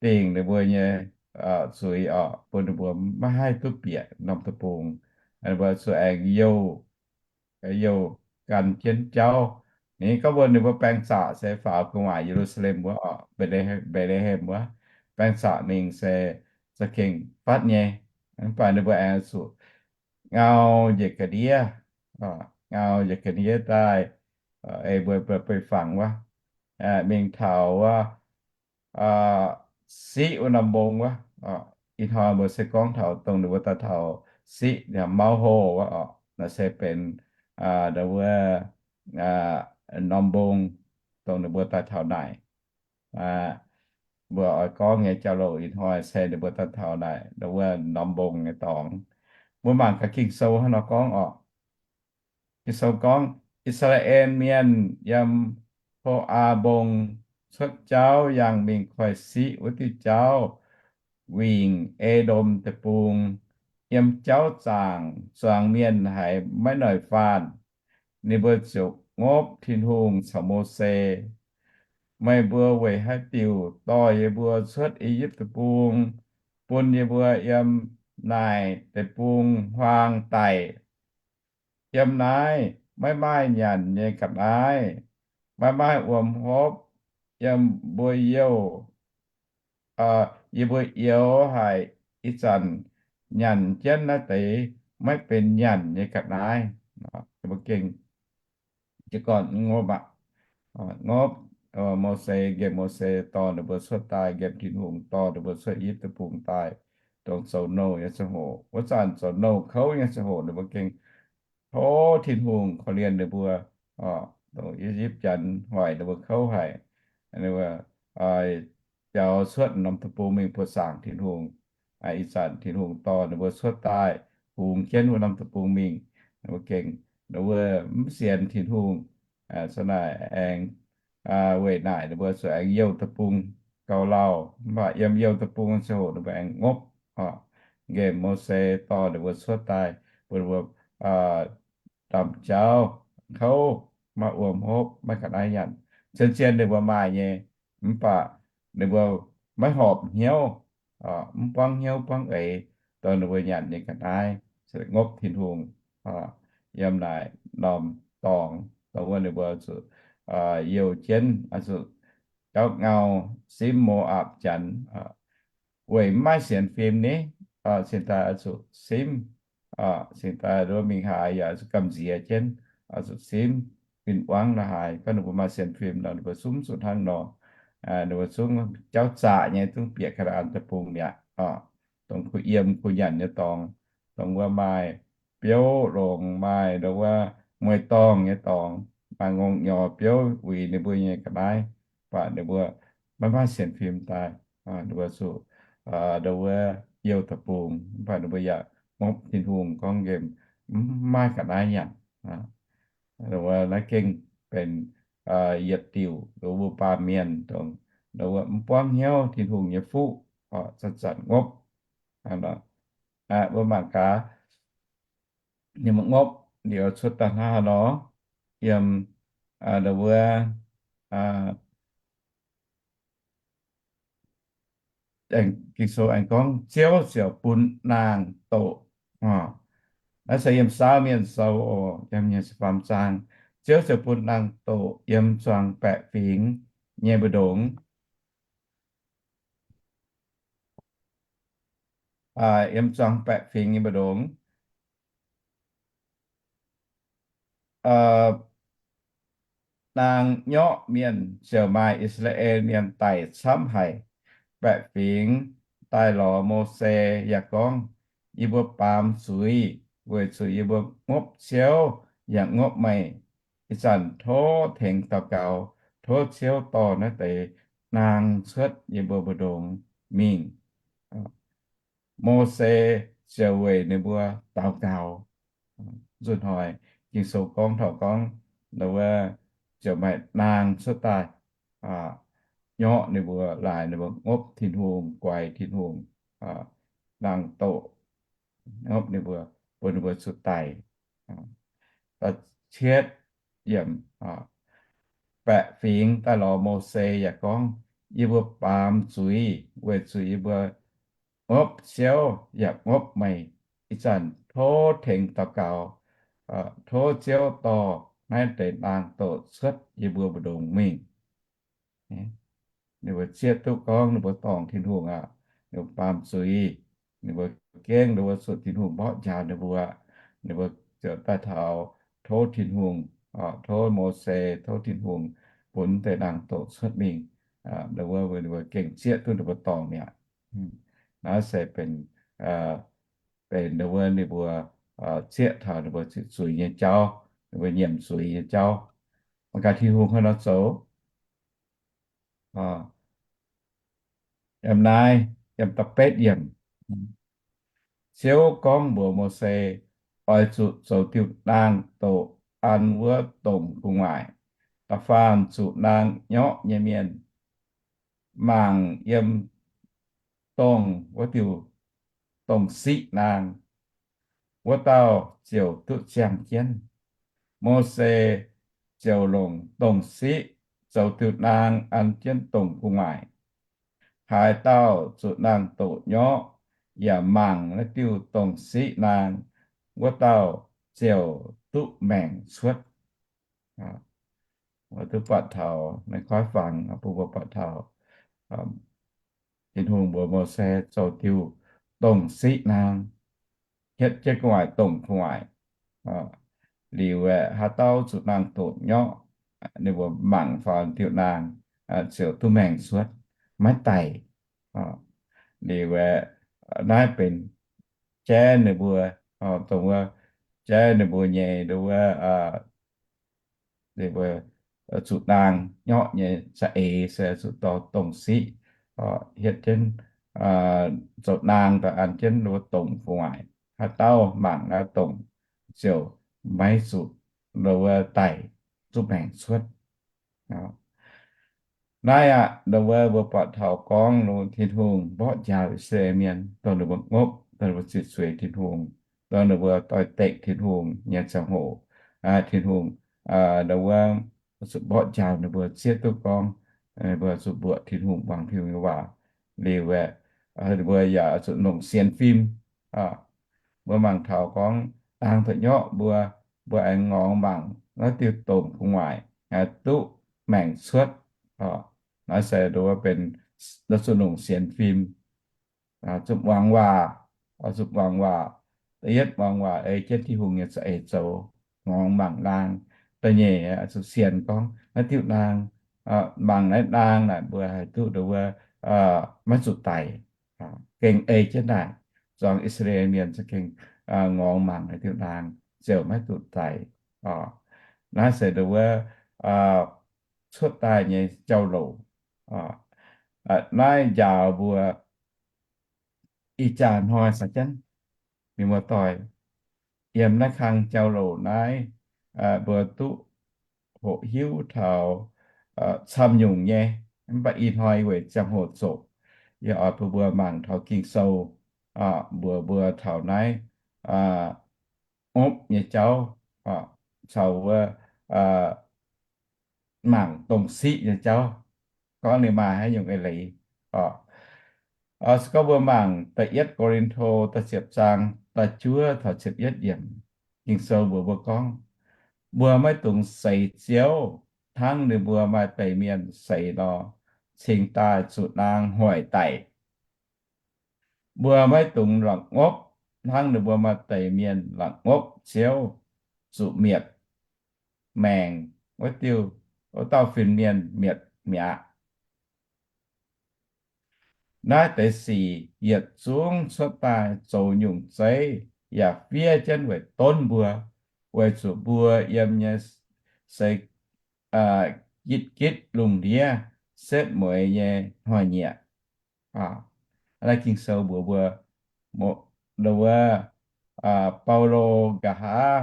dingh ninh mbuo nyei zuiz oc, bun ninh mbuo maiv haih duqv bieqc norm deic-bung. Ninh mbuo zuqc aengx youh, youh gan jienv jauv. Ninh gorngv mbuox ninh mbuo baeng zaqc se faaux gu'nguaaic Ye^lu^saa^lem wuov oc, Mbetc^le^hem wuov. Baeng zaqc mingh se za'gengh fatv nyei. Mv baac ninh mbuo aengx zuqc ngau njiec ga'ndiev, ngau njiec ga'ndiev daaih, ei mbuo, mbuo fangx wuov, mingh taux wuov, siqv wuov norm mbong wuov. Ih hnoi mbuo se gorngv taux dongh ninh mbuo daaih taux siqv, mauv hoh wuov oc. Naaiv se benx wuov norm mbong dongh ninh mbuo daaih taux naaic. Mbuo oix gorngv nyei jauv-louc ih hnoi se ninh mbuo daaih taux naaic wuov norm mbong nyei dorngx. Mbuo mangc gaax Ging-Sou hnangv nor gorngv oc. Ging-Sou gorngv, I^saa^laa^en Mienh yiem Ho^aa Mbong cuotv jauv yangh mingh koiv-siqv wuov diuh jauv, wingc E^ndom Deic-Bung. Yiem jauv zaangc zuangx mienh haiz maiv noic faanh, ninh mbuo ziouc ngopv Tin-Hungh caux Mose, Meih mbuo weic haaix diuc dorh yie mbuo cuotv I^yipv Deic-Bung, bun yie mbuo yiem naaic deic-bung huaang daic? Yiem naaiv maiv maaih nyanc nyei ga'naaiv, maiv maaih wuom hopv. Yiem mbuo youh, yie mbuo youx haic ih zanc nyanc jienv naaiv deix maiv benx nyanc nyei ga'naaiv. Mbuo gengh jiez gorn ngopv aqv. Ngopv, Mose, nqemh Mose dorh ninh mbuo cuotv daaih, nqemh Tin-Hungh dorh ninh mbuo cuotv I^yipv Deic-Bung daaih, dongh zoux nouh nyei ziangh hoc. Wuov zanc zoux nouh kouv nyei ziangh hoc ninh mbuo gengh tov Tin-Hungh korv-lienh ninh mbuo, dongh I^yipv Janx hoic ninh mbuo kouv haic, biaux cuotv norm deic-bung mingh buoqc zaangc Tin-Hungh. Ih zanc Tin-Hungh dorh ninh mbuo cuotv daaih, hungx jienv wuov norm deic-bung mingh, ninh mbuo gengh, ninh mbuo mv sienx Tin-Hungh, za'naaic aengx weic naaic ninh mbuo zuqc aengx youh deic-bung gauh lauh. Mv baac yiem youh deic-bung ziangh hoc ninh mbuo aengx ngopv. Nqemh Mose dorh ninh mbuo cuotv daaih, bun ninh mbuo ndamc jauv, kouv, maiv wuom hopv, maiv ga'naaiv nyanc. Zien-zien ninh mbuo maaih nyei, mv baac ninh mbuo maiv horpc hnyouv, mv buangv hnyouv buangv eix dongh ninh mbuo nyanc nyei ga'naaiv, se ngopv Tin-Hungh. Yiem naaic norm dorngx, dongh wuov ninh mbuo zuqc youh jienv, zuqc jauv ngau simv Mo^apc Janx, weic mv maaih sienx fim ni, cingx daaih oix zuqc simv, cingx daaih wuov mingh haaix yaac oix zuqc gamh nziex jienv, oix zuqc simv win-wangv la'haaix. Gorngv ninh mbuo maaih sienx fim nor, ninh mbuo zungv zuqc hnangv nor. Ninh mbuo zungv jauv zaqc nyei, zungv bieqc Kaa^naa^an Deic-Bung mi'aqv. Dongh kuh yiem kuh nyanc nyei dorngx, dongh wuov maaih biouv longx, maaih dongh wuov mueiz-dorngh nyei dorngx, maaih ngongh nyorx biouv wuic ninh mbuo nyei ga'naaiv, mv baac ninh mbuo maiv maaih sienx fim daaih, ninh mbuo zuqc dongh wuov youh deic-bung, mv baac ninh mbuo yaac ngopv Tin-Hungh gorngv nqemh mv maaih ga'naaiv nyanc. Dongh wuov naaiv gengh benx yietc diuc dongh mbuo baamh mienh dongh, dongh wuov mv buangv hnyouv Tin-Hungh nyei fuqv, zanc-zanc ngopv. Mbuo mangc gaax, ninh mbuo ngopv liuz cuotv daaih hnangv haaix nor, yiem dongh wuov Ging-Sou aengx gorngv Ziouv ziouc bun naang doqc. Naaiv se yiem Saauv Mienh Sou oc, yiem nyei faam zaang. Ziouv ziouc bun naang doqc yiem zuangx baeqc fingx nyei mbu'ndongx. Yiem zuangx baeqc fingx nyei mbu'ndongx. Naang nyorqv mienh ziouc maaih I^saa^laa^en Mienh daic camv haic. Baeqc fingx daaih lorz Mose yaac gorngv, Yie mbuo baamz zuiz weic zuqc yie mbuo ngopv Ziouv yaac ngopv meih. Ih zanc tov tengx daux gaux, tov Ziouv dorh naaiv deix naang cuotv yie mbuo mbu'ndongx mingh. Mose ziouc weic ninh mbuo daux gaux. Nzunc hnoi Ging-Sou gorngv taux gorngv, wuov, ziouc maaih naang cuotv daaih, nyorqv ninh mbuo, laaix ninh mbuo ngopv Tin-Hungh, guaix Tin-Hungh, naang doqc, ngopv ninh mbuo, bun ninh mbuo zuqc daic. Da'cietv yiemc, baeqc fingx daaih lorz Mose yaac gorngv, Yie mbuo baamz zuiz weic zuqc yie mbuo ngopv Ziouv yaac ngopv meih. Ih zanc tov tengx daux gaux, tov Ziouv dorh naaiv deix naang doqc cuotv yie mbuo mbu'ndongx mingh. Ninh mbuo zieqv duqv gorngv ninh mbuo dorngc Tin-Hungh aqv, ninh mbuo baamz zuiz, ninh mbuo gengh ninh mbuo zuqc Tin-Hungh mborqv njaaux ninh mbuo. Ninh mbuo ziouc daaih taux tov Tin-Hungh, tov Mose, tov Tin-Hungh bun deix naang doqc cuotv mingh. Ninh mbuo, ninh mbuo gengh zieqv duqv ninh mbuo dorngc mi'aqv. Naaiv se benx, benx ninh mbuo, ninh mbuo zieqv taux ninh mbuo zuqc zuiz nyei jauv, ninh mbuo nyiemc zuiz nyei jauv. Mangc gaax Tin-Hungh hnangv nor zoux. Yiem naaiv, yiem da'betv yiemc, Ziouv gorngv mbuox Mose, Oix zuqc zoux diuh naang doqc an wuov domh gu'nguaaic. Da'faanh zuqc naang nyorqv nyei mienh mangc yiem dongh wuov diuh dongh siqv naang, wuov dauh ziouc duqv ziangh jienv. Mose ziouc longc dongh siqv zoux diuh naang an jienv dongh gu'nguaaic. Haaix dauh zuqc naang doqc nyorqv yaac mangc naaiv diuh dongh siqv naang, wuov dauh ziouc duqv maengc cuotv. Mbuo duqv buatc taux, naaiv koiv fangx bun mbuo buatc taux Tin-Hungh mbuox Mose zoux diuh dongh siqv naang, hietv jienv gu'nguaaic dongh gu'nguaaic. Liuz aeqv, haaix dauh zuqc naang doqc nyorqv, ninh mbuo mangc faaux diuh naang, ziouc duqv maengc cuotv, maiv daic. Liuz aeqv, naaiv benx jaiv ninh mbuo, dongh wuov jaiv ninh mbuo nyei, dongh wuov zuqc naang nyorqv nyei za'eix se zuqc dorh dongh siqv hietv jienv zoux naang daaih an jienv dongh gu'nguaaic. Haaix dauh mangc naaiv dongh ziouc maiv zuqc dongh wuov daic, zuqc maengc cuotv. Naaiv aqv, dongh wuov mbuo buatc taux gorngv Tin-Hungh mborqv njaaux I^saa^laa^en Mienh, dongh ninh mbuo ngopv, dongh ninh mbuo ziqc zueiz Tin-Hungh, dongh ninh mbuo doix-dekc Tin-Hungh nyei ziangh hoc, Tin-Hungh dongh wuov zuqc mborqv njaaux ninh mbuo, zieqv duqv gorngv ninh mbuo zuqc mbuoqc Tin-Hungh, muangx Tin-Hungh nyei waac. Liuz aeqv, ninh mbuo yaac zuqc longc sienx fim. Mbuo mangc taux gorngv naang daaih nyorqv mbuo, mbuo aengx ngorc mangc naaiv diuh domh gu'nguaaic duqv maengc cuotv. Naaiv se dongh wuov benx zuqc longc sienx fim, zuqc muangx waac, zuqc muangx waac. Da'yietv muangx waac ei jienv Tin-Hungh nyei za'eix zoux, ngorc mangc naang. Da'nyeic zuqc sienx gorngv naaiv diuh naang, mangc naaiv naang naaic mbuo haih duqv dongh wuov maiv zuqc daic, gengh ei jienv naaic, zuangx I^saa^laa^en Mienh za'gengh ngorc mangc naaiv diuh naang ziouc maiv zuqc daic. Naaiv se dongh wuov cuotv daaih nyei jauv-louc. Naaiv njaaux mbuo ih jaax hnoi caux jienv, mienh muoz-doic, yiem naaiv kang jauv-louc naaiv, mbuo duqv hoqc hiuv taux camv nyungc nyei. Mv baac ih hnoi weic ziangh hoc zoqc, yie oix bun mbuo mangc taux Ging-Sou, mbuox mbuo taux naaiv ngopv nyei jauv, caux wuov mangc dongh siqv nyei jauv, gorngv ninh maaih haaix nyungc eix leiz. Se gorngv mbuo mangc da'yietv Ko^lin^to da'ziepc zaang da'juov taux ziepc yietv yiemc, Ging-Sou mbuox mbuo gorngv, mbuo maiv dungx seix Ziouv hnangv ninh mbuo maaih deix mienh seix nor, cingx daaih zuqc naang hoic daic. Mbuo maiv dungx la'ngopv hnangv ninh mbuo maaih deix mienh la'ngopv Ziouv, zuqc mietc maengc wuov diuh, wuov dauh fin-mienh mietc mi'aqv. Naaiv deix sic yietc zungv cuotv daaih zoux nyungc zeiv yaac fiev jienv weic donv mbuo, weic zuqc mbuo yiem nyei se gitv gitv lungh ndiev setv mueiz nyei hnoi-nyieqc. Naaiv Ging-Sou mbuox mbuo, wuov, Baulo nqa'haav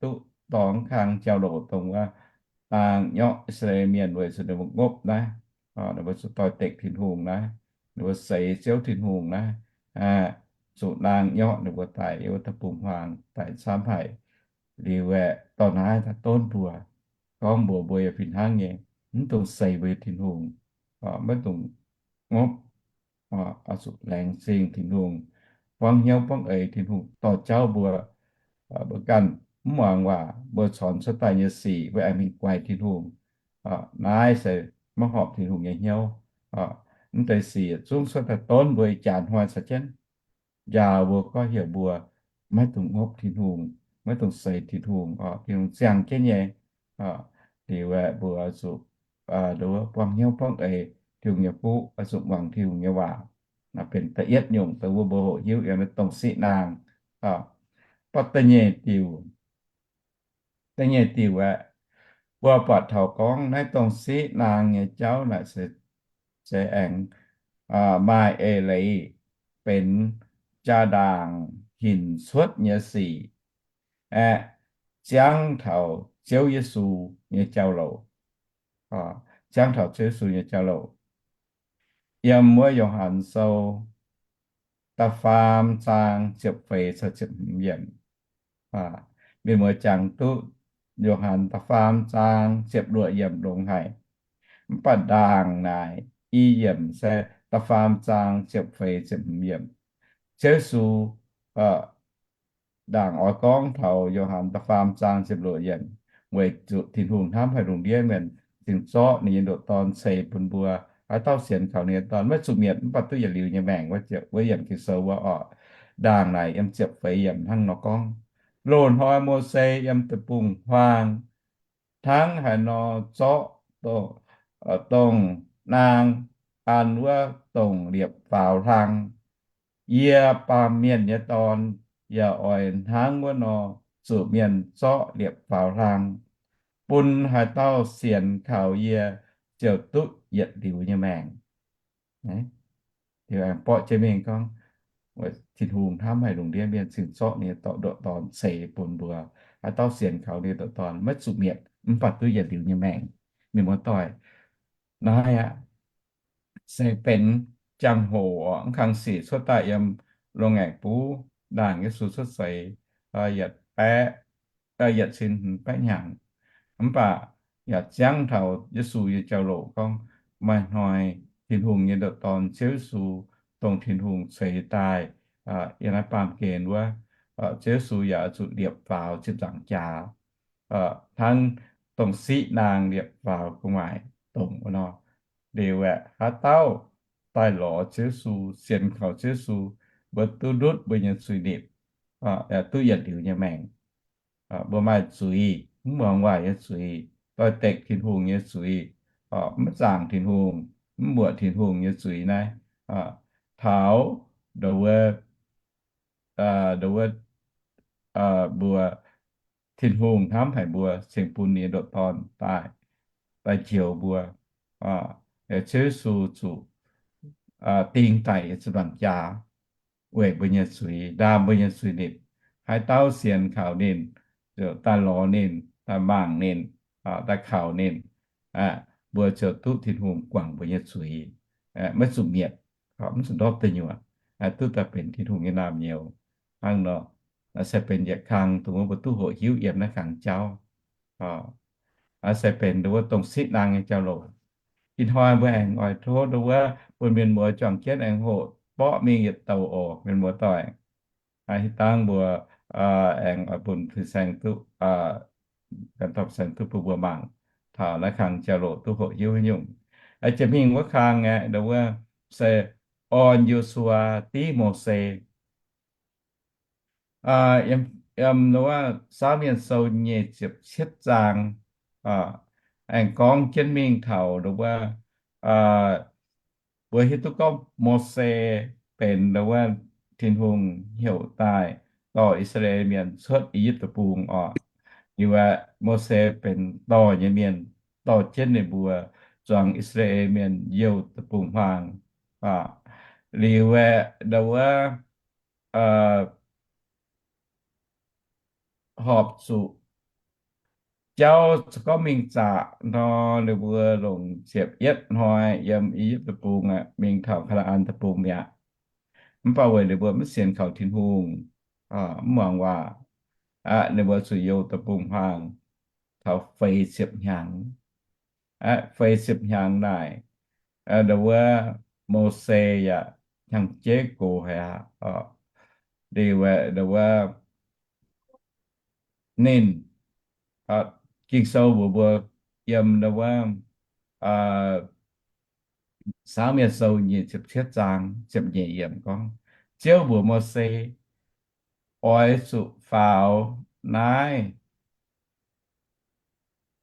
duqv dorngx kang jauv-louc dongh wuov, naang nyorqv I^saa^laa^en Mienh weic zuqc ninh mbuo ngopv naaiv, ninh mbuo zuqc doix-dekc Tin-Hungh naaiv, ninh mbuo seix Ziouv Tin-Hungh naaiv, zuqc naang nyorqv ninh mbuo daaih yiem wuov deic-bung-huaang daaih camv haic. Liuz aeqv, dorh naaiv daaih donv mbuo, gorngv mbuox mbuo yaac fih hnangv nyei, mv dungx seix mbuo nyei Tin-Hungh, maiv dungx ngopv, oix zuqc laengz zingh Tin-Hungh, buangv hnyouv buangv eix Tin-Hungh dorh jauv mbuo. Mbuo ganh mv muangx waac, mbuo corc cuotv daaih nyei sic mbuo aengx mingh guaix Tin-Hungh, naaiv se maiv horpc Tin-Hungh nyei hnyouv. Mv deix sic zungv cuotv daaih donv mbuo ih jaax hnoi caux jienv, njaaux mbuo, gorngv heuc mbuo maiv dungx ngopv Tin-Hungh, maiv dungx seix Tin-Hungh, Tin-Hungh ziangh jienv nyei. Liuz aeqv, mbuo zuqc buangv hnyouv buangv eix Tin-Hungh nyei fuqv, zuqc muangx Tin-Hungh nyei waac. Naaiv benx da'yietv nyungc dongh wuov mbuo hoqc hiuv yiem naaiv dongh siqv naang. Mv baac da'nyeic diuc, da'nyeic diuc aeqv, mbuo buatc taux gorngv naaiv dongh siqv naang nyei jauv naaic se, se aengx maaih eix leiz benx jaa-ndaangc hinc cuotv nyei sic, aeqv, ziangv taux Ziouv Yesu nyei jauv-louc. Ziangv taux Ziouv Yesu nyei jauv-louc. Yiem wuov Yo^han Sou da'faam zaang ziepc feix caux ziepc hmz yiemc. Mienh muoz jangx duqv Yo^han da'faam zaang ziepc luoqc yiemc longx haic. Mv baac ndaangc naaic i yiemc se da'faam zaang ziepc feix ziepc hmz yiemc. Ziouv Yesu ndaangc oix gorngv taux Yo^han da'faam zaang ziepc luoqc yiemc, weic zuqc Tin-Hungh hnamv haic lungh ndiev mienh, cingx zorqv ninh nyei ndoqc Dorn ceix bun mbuo. Haaix dauh sienx kaux ninh nyei Dorn maiv zuqc mietc, mv baac duqv yietc liuz nyei maengc. Wuov ziepc, wuov yiemc Ging-Sou wuov oc. Ndaangc naaic yiem ziepc feix yiemc hnangv nor gorngv, loz-hnoi Mose yiem deic-bung-huaang hnangv haaix nor zorqv dongh dongh naang an wuov dongh liepc faaux hlang. Yie, Baamh Mienh nyei Dorn, yaac oix hnangv wuov nor zuqc mienh zorqv liepc faaux hlang, bun haaix dauh sienx kaux yie ziouc duqv yietc liuz nyei maengc. Aengx borqv jienv mingh gorngv, Tin-Hungh hnamv haic lungh ndiev mienh cingx zorqv ninh nyei ndoqc dorn ceix bun mbuo. Haaix dauh sienx kaux ninh ndoqc dorn maiv zuqc mietc, mv baac duqv yietc liuz nyei maengc. Mienh muoz-doic, naaiv aqv se benx jangx-hoc oc, mv kang sic cuotv daaih yiem loz-ngaengc buv ndaangc Yesu cuotv seix yietc baeqv, yietc cin hmz baeqv hnyangx. Mv baac yaac ziangv taux Yesu nyei jauv-louc gorngv, maaih hnoi Tin-Hungh nyei ndoqc dorn Ziouv Yesu, dongh Tin-Hungh ceix daaih yiem naaiv baamh gen wuov, Ziouv Yesu yaac zuqc liepc faaux ziepc nzaangc jaax, hnangv dongh siqv naang liepc faaux gu'nguaaic dongc wuov nor. Liuz aeqv, haaix dauh daaih lorz Ziouv Yesu, sienx kaux Ziouv Yesu, mbuo duqv ndutv mbuo nyei zuiz-nipc, duqv yietc liuz nyei maengc. Mbuo maaih zuiz, mv muangx waaic nyei zuiz, doix-dekc Tin-Hungh nyei zuiz, mv zaangc Tin-Hungh, mv mbuoqc Tin-Hungh nyei zuiz naaiv, taux ndo wuov, ndo wuov, mbuo, Tin-Hungh hnamv haic mbuo, cingx bun ninh ndoqc dorn daaih, daaih njoux mbuo. Ziouv Yesu zuqc ding daic ziepc nzaangc jaax weic mbuo nyei zuiz, ndaam mbuo nyei zuiz-nipc. Haaix dauh sienx kaux ninh, ziouc daaih lorz ninh, daaih mangc ninh, daaih kaux ninh, mbuo ziouc duqv Tin-Hungh guangc mbuo nyei zuiz, maiv zuqc mietc, mv zuqc ndortv deic nyuoqc, duqv daaih benx Tin-Hungh nyei naamh nyouz. Hnangv nor, se benx yietc kang dongh wuov mbuo duqv hoqc hiuv yiem naaiv kang jauv. Se benx ndo wuov dongh siqv naang nyei jauv-louc. Ih hnoi mbuo aengx oix tov ndo wuov bun mienh muoz juangc jienv aengx hoqc borqv mingh yietc douc oc, mienh muoz-doic. Ih dangh mbuo aengx oix bun fin-saeng duqv, gan dorh fin-saeng duqv bun mbuo mangc taux naaiv kang jauv-louc duqv hoqc hiuv haaix nyungc. Jiex mingh wuov kang aeqv, ndo wuov se orn Yo^su^waa div Mose. Yiem, yiem ndo wuov Saauv Mienh Sou nyei ziepc cietv zaang, aengx gorngv jienv mingh taux ndo wuov, mbuo hiuv duqv gorngv Mose benx ndo wuov Tin-Hungh heuc daaih dorh I^saa^laa^en Mienh cuotv I^yipv Deic-Bung oc. Liuz aeqv, Mose benx dorh nyei mienh, dorh jienv ninh mbuo zuangx I^saa^laa^en Mienh youh deic-bung-huaang. Liuz aeqv, ndo wuov horpc zuqc jauv za'gengh mingh zaqc nor, ninh mbuo longc ziepc yietv hnoi yiem I^yipv Deic-Bung mingh taux Kaa^naa^an Deic-Bung mi'aqv. Mv baac weic ninh mbuo maiv sienx kaux Tin-Hungh, mv muangx waac, ninh mbuo zuqc youh deic-bung-huaang taux feix ziepc hnyangx. Feix ziepc hnyangx naaic, ndo wuov Mose yaac hnyangx-jeiv gox haic aqv. Liuz aeqv, ndo wuov ninh, Ging-Sou mbuox mbuo yiem ndo wuov Saauv Mienh Sou nyic ziepc cietv zaang ziepc nyeic yiemc gorngv, Ziouv mbuox Mose, Oix zuqc faaux naaiv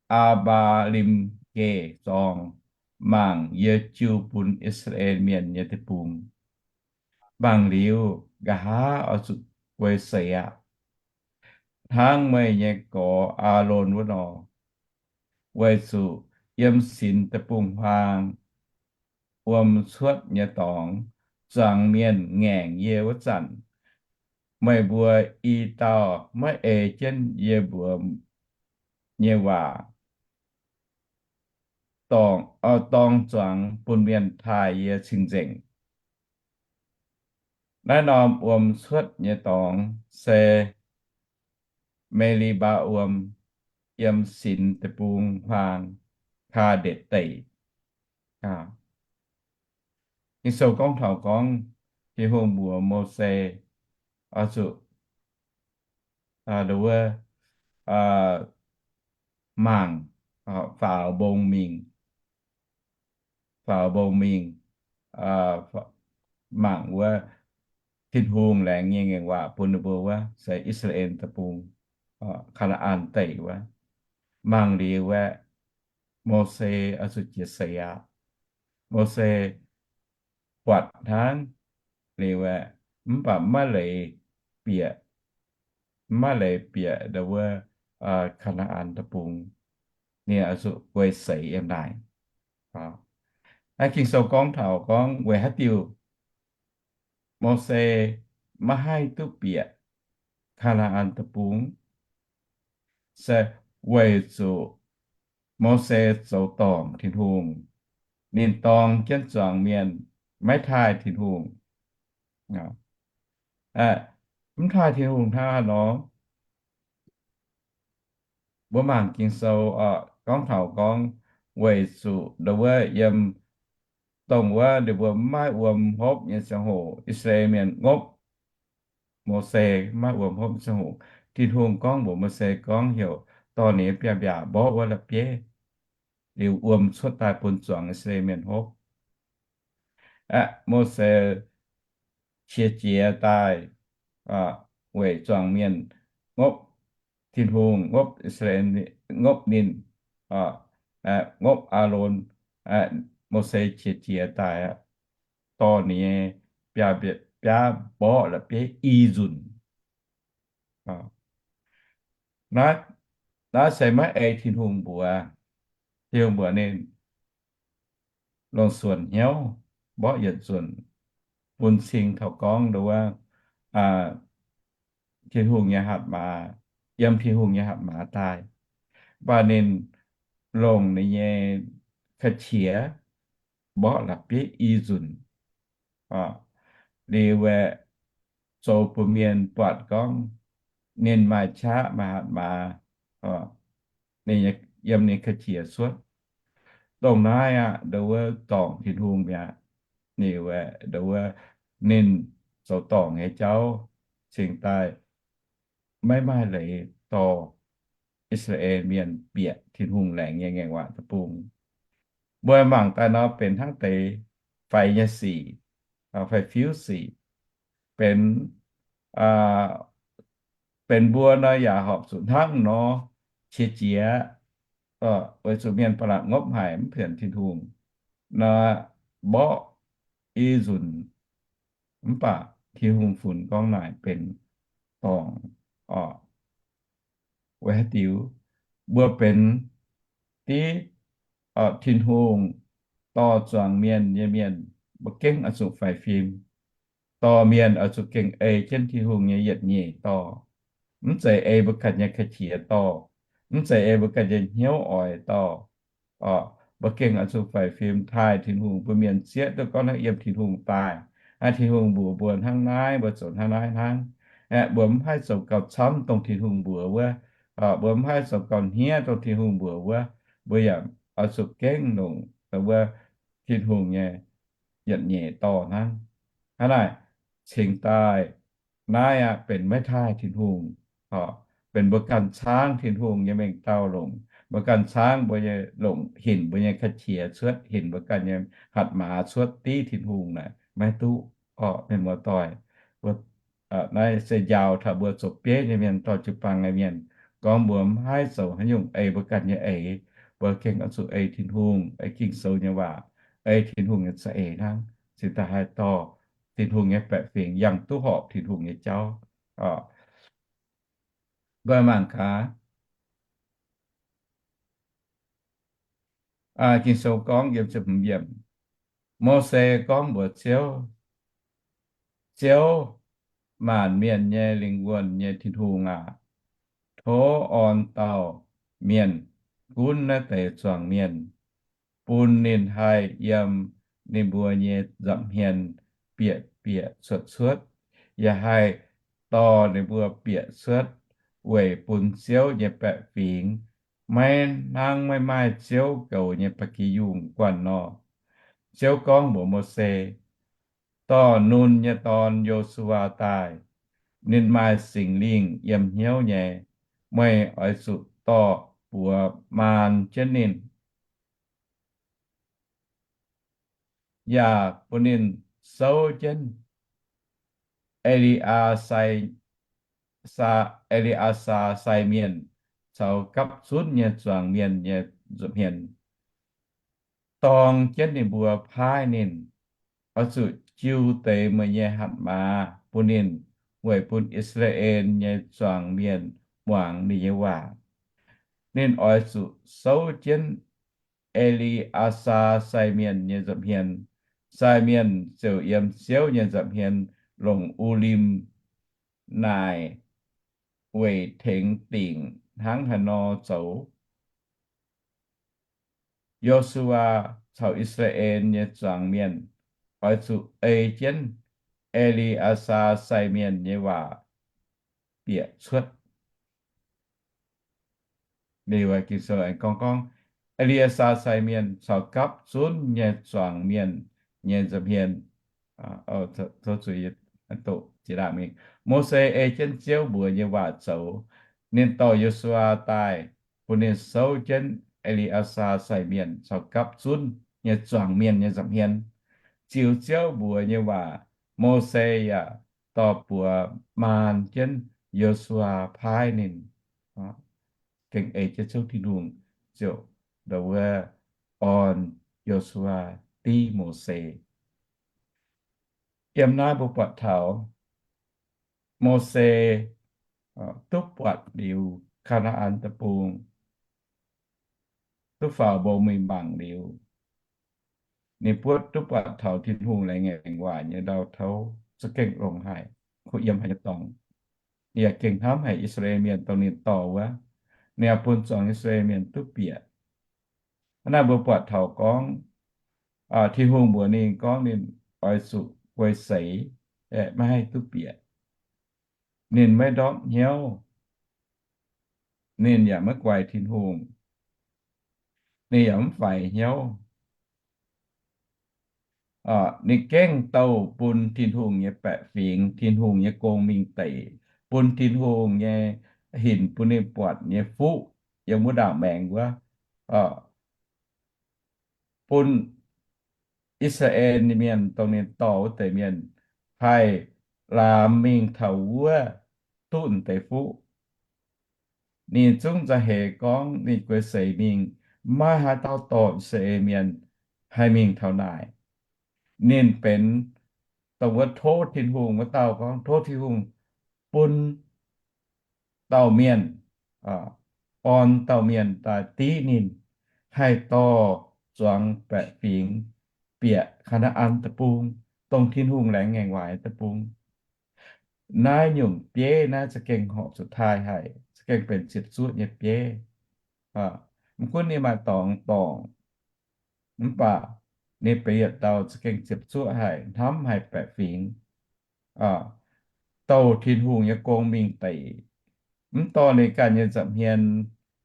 Aa^mbaa^lim Geh zorng mangc yie jiu bun I^saa^laa^en Mienh nyei deic-bung. Mangc liuz, nqa'haav oix zuqc guei seix aqv, hnangv meih nyei gorx, Aalon, wuov nor, weic zuqc yiem sinx deic-bung-huaang wuom cuotv nyei dorngx zuangx mienh ngaengc yie wuov zanc, meih mbuo i dauh maiv ei jienv yie mbuox nyei waac dorng zuangx bun mienh taaih yie cing-nzengc. Naaiv norm wuom cuotv nyei dorngx se Me^li^mbaa Wuom, yiem sinx deic-bung-huaang, Kaa^ndetc Deic. Ging-Sou gorngv taux gorngv Tin-Hungh mbuox Mose oix zuqc, ndo wuov, mangc, faaux mbong mingh, faaux mbong mingh, mangc wuov Tin-Hungh laengz nyei ngaengc waac bun ninh mbuo wuov se I^saa^laa^en Deic-Bung, Kaa^naa^an Deic wuov. Mangc liuz aeqv, Mose oix zuqc jiex seix aqv. Mose buatc hnangv liuz aeqv, mv baac maiv leiz bieqc, maiv leiz bieqc ndau wuov Kaa^naa^an Deic-Bung. Ninh oix zuqc guei seix yiem naaic. Ging-Sou gorngv taux gorngv weic haaix diuc Mose maiv haih duqv bieqc Kaa^naa^an Deic-Bung, se weic zuqc Mose zoux dorngc Tin-Hungh. Ninh dorng jienv zuangx mienh, maiv taaih Tin-Hungh. Mv taaih Tin-Hungh hnangv haaix nor? Mbuo mangc Ging-Sou gorngv taux gorngv weic zuqc ndau wuov yiem dongh wuov ninh mbuo maiv wuom hopv nyei ziangh hoc, I^saa^laa^en Mienh ngopv Mose, maiv wuom hopv nyei ziangh hoc, Tin-Hungh gorngv mbuox Mose gorngv heuc dorh ninh nyei biaav-mbiaac mborqv wuov la'bieiv, liuz wuom cuotv daaih bun zuangx I^saa^laa^en Mienh hopv. Aeqv, Mose qiex jiez daaih weic zuangx mienh ngopv Tin-Hungh, ngopv I^saa^laa^en, ngopv ninh, ngopv Aalon. Mose qiex jiez daaih dorh ninh nyei biaav-mbiaav mborqv la'bieiv i nzunc. Naaiv se maiv ei Tin-Hungh mbuox. Tin-Hungh mbuox ninh longc suonc hnyouv mborqv yietc nzunc, bun cing taux gorngv ndau wuov Tin-Hungh nyei hatc maaz, yiem Tin-Hungh nyei hatc maaz daaih. Mv baac ninh longc ninh nyei ka'qiex mborqv la'bieiv i nzunc. Liuz aeqv, zoux bun mienh buatc gorngv ninh maaih qaqv maaih hatc maaz, ninh yiem ninh ka'qiex cuotv. Dongh naaiv aqv, ndau wuov dorngc Tin-Hungh mi'aqv. Liuz aeqv, ndau wuov ninh zoux dorngc nyei jauv cingx daaih maiv maaih leiz dorh I^saa^laa^en Mienh bieqc Tin-Hungh laengz nyei ngaengc waac deic-bung. Mbuo mangc daaih nor benx hnangv deix faix nyei sic, faix-fiuv sic, benx, benx mbuo nor yaac horpc zuqc hnangv nor qiex jiez, weic zuqc mienh ba'laqc ngopv haic mv pienc Tin-Hungh nor, mborqv i nzunc. Mv baac Tin-Hungh funx gorngv naaic benx dorngc oc. Weic haaix diuc? Mbuo benx div Tin-Hungh dorh zuangx mienh nyei mienh, mbuo gengh oix zuqc faix fim. Dorh mienh oix zuqc gengh ei jienv Tin-Hungh nyei yietc nyeic dorh. Mv zeiz ei mbuo ganh nyei ka'qiex dorh. Mv zeiz ei mbuo ganh nyei hnyouv oix dorh. Mbuo gengh oix zuqc faix fim taaih Tin-Hungh bun mienh zieqv duqv gorngv naaiv yiem Tin-Hungh daaih. Naaiv Tin-Hungh mbuox mbuo hnangv naaiv, mbuo zoux hnangv naaiv hnangv. Aeqv, mbuo mv haih zoux gauh camv dongh Tin-Hungh mbuox wuov. Mbuo mv haih zoux gauh hniev dongh Tin-Hungh mbuox wuov. Mbuo yaac oix zuqc gengh longc wuov Tin-Hungh nyei yietc nyeic dorh hnangv. Hnangv naaic cingx daaih naaiv aqv benx maiv taaih Tin-Hungh, benx mbuo ganh caangv Tin-Hungh nyei mengh dauh longc, mbuo ganh caangv mbuo nyei longc hinc mbuo nyei ka'qiex cuotv, hinc mbuo ganh nyei hatc maaz cuotv div Tin-Hungh naaic maiv duqv. Orqc, mienh muoz-doic, naaiv se njaaux taux mbuo zoux bieiv nyei mienh, dorh jiu-baang nyei mienh, gorngv mbuo mv haih zoux haaix nyungc ei mbuo ganh nyei eix. Mbuo gengh oix zuqc ei Tin-Hungh, ei Ging-Sou nyei waac, ei Tin-Hungh nyei za'eix hnangv, cingx daaih haih dorh Tin-Hungh nyei baeqc fingx yangh duqv horpc Tin-Hungh nyei jauv. Mbuo mangc gaax, Ging-Sou gorngv yiem ziepc hmz yiemc, Mose gorngv mbuox Ziouv, Ziouv, maanc mienh nyei lingh wuonh nyei Tin-Hungh aac, tov orn dauh mienh gunv naaiv deix zuangx mienh, bun ninh haih yiem ninh mbuo nyei nza'hmien bieqc bieqc cuotv cuotv, yaac haih dorh ninh mbuo bieqc cuotv weic bun Ziouv nyei baeqc fingx, maiv hnangv maiv maaih Ziouv goux nyei ba'gi yungh guanh nor. Ziouv gorngv mbuox Mose, Dorh Nun nyei dorn, Yo^su^waa, daaih. Ninh maaih Singx Lingh yiem hnyouv nyei. Meih oix zuqc dorh buoz maan jienv ninh, yaac bun ninh souv jienv E^li^aa sai, E^li^aa^saa sai mienh caux gapv zunv nyei zuangx mienh nyei nza'hmien. dorng jienv ninh mbuo paaiv ninh, oix zuqc jiu deix meih nyei hatc maaz bun ninh, weic bun I^saa^laa^en nyei zuangx mienh muangx ninh nyei waac. Ninh oix zuqc souv jienv E^li^aa^saa sai mienh nyei nza'hmien. Sai mienh ziouc yiem Ziouv nyei nza'hmien longc U^lim naaic weic tengx dingc hnangv haaix nor zoux. Yo^su^waa caux I^saa^laa^en nyei zuangx mienh oix zuqc ei jienv E^li^aa^saa sai mienh nyei waac bieqc cuotv. Liuz Ging-Sou aengx gorngv, gorngv E^li^aa^saa sai mienh caux gapv zunv nyei zuangx mienh nyei nza'hmien, Mose ei jienv Ziouv mbuox nyei waac zoux. Ninh dorh Yo^su^waa daaih, bun ninh souv jienv E^li^aa^saa sai mienh caux gapv zunv nyei zuangx mienh nyei nza'hmien, ziux Ziouv mbuox nyei waac. Mose yaac dorh buoz maan jienv Yo^su^waa paaiv ninh, gengh ei jienv Ziouv Tin-Hungh ziouc ndau wuov orn Yo^su^waa div Mose. Yiem naaiv mbuo buatc taux Mose duqv buatc liuz Kaa^naa^an Deic-Bung, duqv faaux mbong mingh mangc liuz, ninh buatc, duqv buatc taux Tin-Hungh laengz ngaengc waaic nyei ndau-touv za'gengh longx haic, kuh yiem haic nyei dorngx. Ninh yaac gengh hnamv haic I^saa^laa^en Mienh dongh ninh dorh wuov, ninh yaac bun zuangx I^saa^laa^en Mienh duqv bieqc. Hnangv naaiv mbuo buatc taux gorngv, Tin-Hungh mbuox ninh gorngv ninh oix zuqc guei seix, maiv haih duqv bieqc. Ninh maiv ndortv hnyouv. Ninh yaac maiv guaix Tin-Hungh. Ninh yaac mv faix hnyouv. Ninh gengh douh bun Tin-Hungh nyei baeqc fingx, Tin-Hungh nyei gong mingh deic, bun Tin-Hungh nyei hinc bun ninh buatc nyei fuqv yiem wuov ndaangc maengx wuov, bun I^saa^laa^en Mienh dongh ninh dorh wuov deix mienh haih laamx mingh taux wuov duqv deix fuqv. Ninh zungv za'heix gorngv ninh guei seix mingh, maiv haaix dauh dorh I^saa^laa^en Mienh haih mingh taux naaic. Ninh benx dongh wuov tov Tin-Hungh wuov dauh gorngv tov Tin-Hungh bun dauh mienh, orn dauh mienh daaih div ninh, haih dorh zuangx baeqc fingx bieqc Kaa^naa^an Deic-Bung, dongh Tin-Hungh laengz ngaengc waaic deic-bung. Naaiv nyungc bieiv naaiv za'gengh horpc zuqc taaih haic, za'gengh benx ziepc zuoqv nyei bieiv. Mv gunv ninh maaih dorngx dorngc, mv baac ninh benx yietc dauh za'gengh ziepc zuoqv haic, hnamv haic baeqc fingx, douh Tin-Hungh nyei gong mingh deic, mv dorh ninh ganh nyei nza'hmien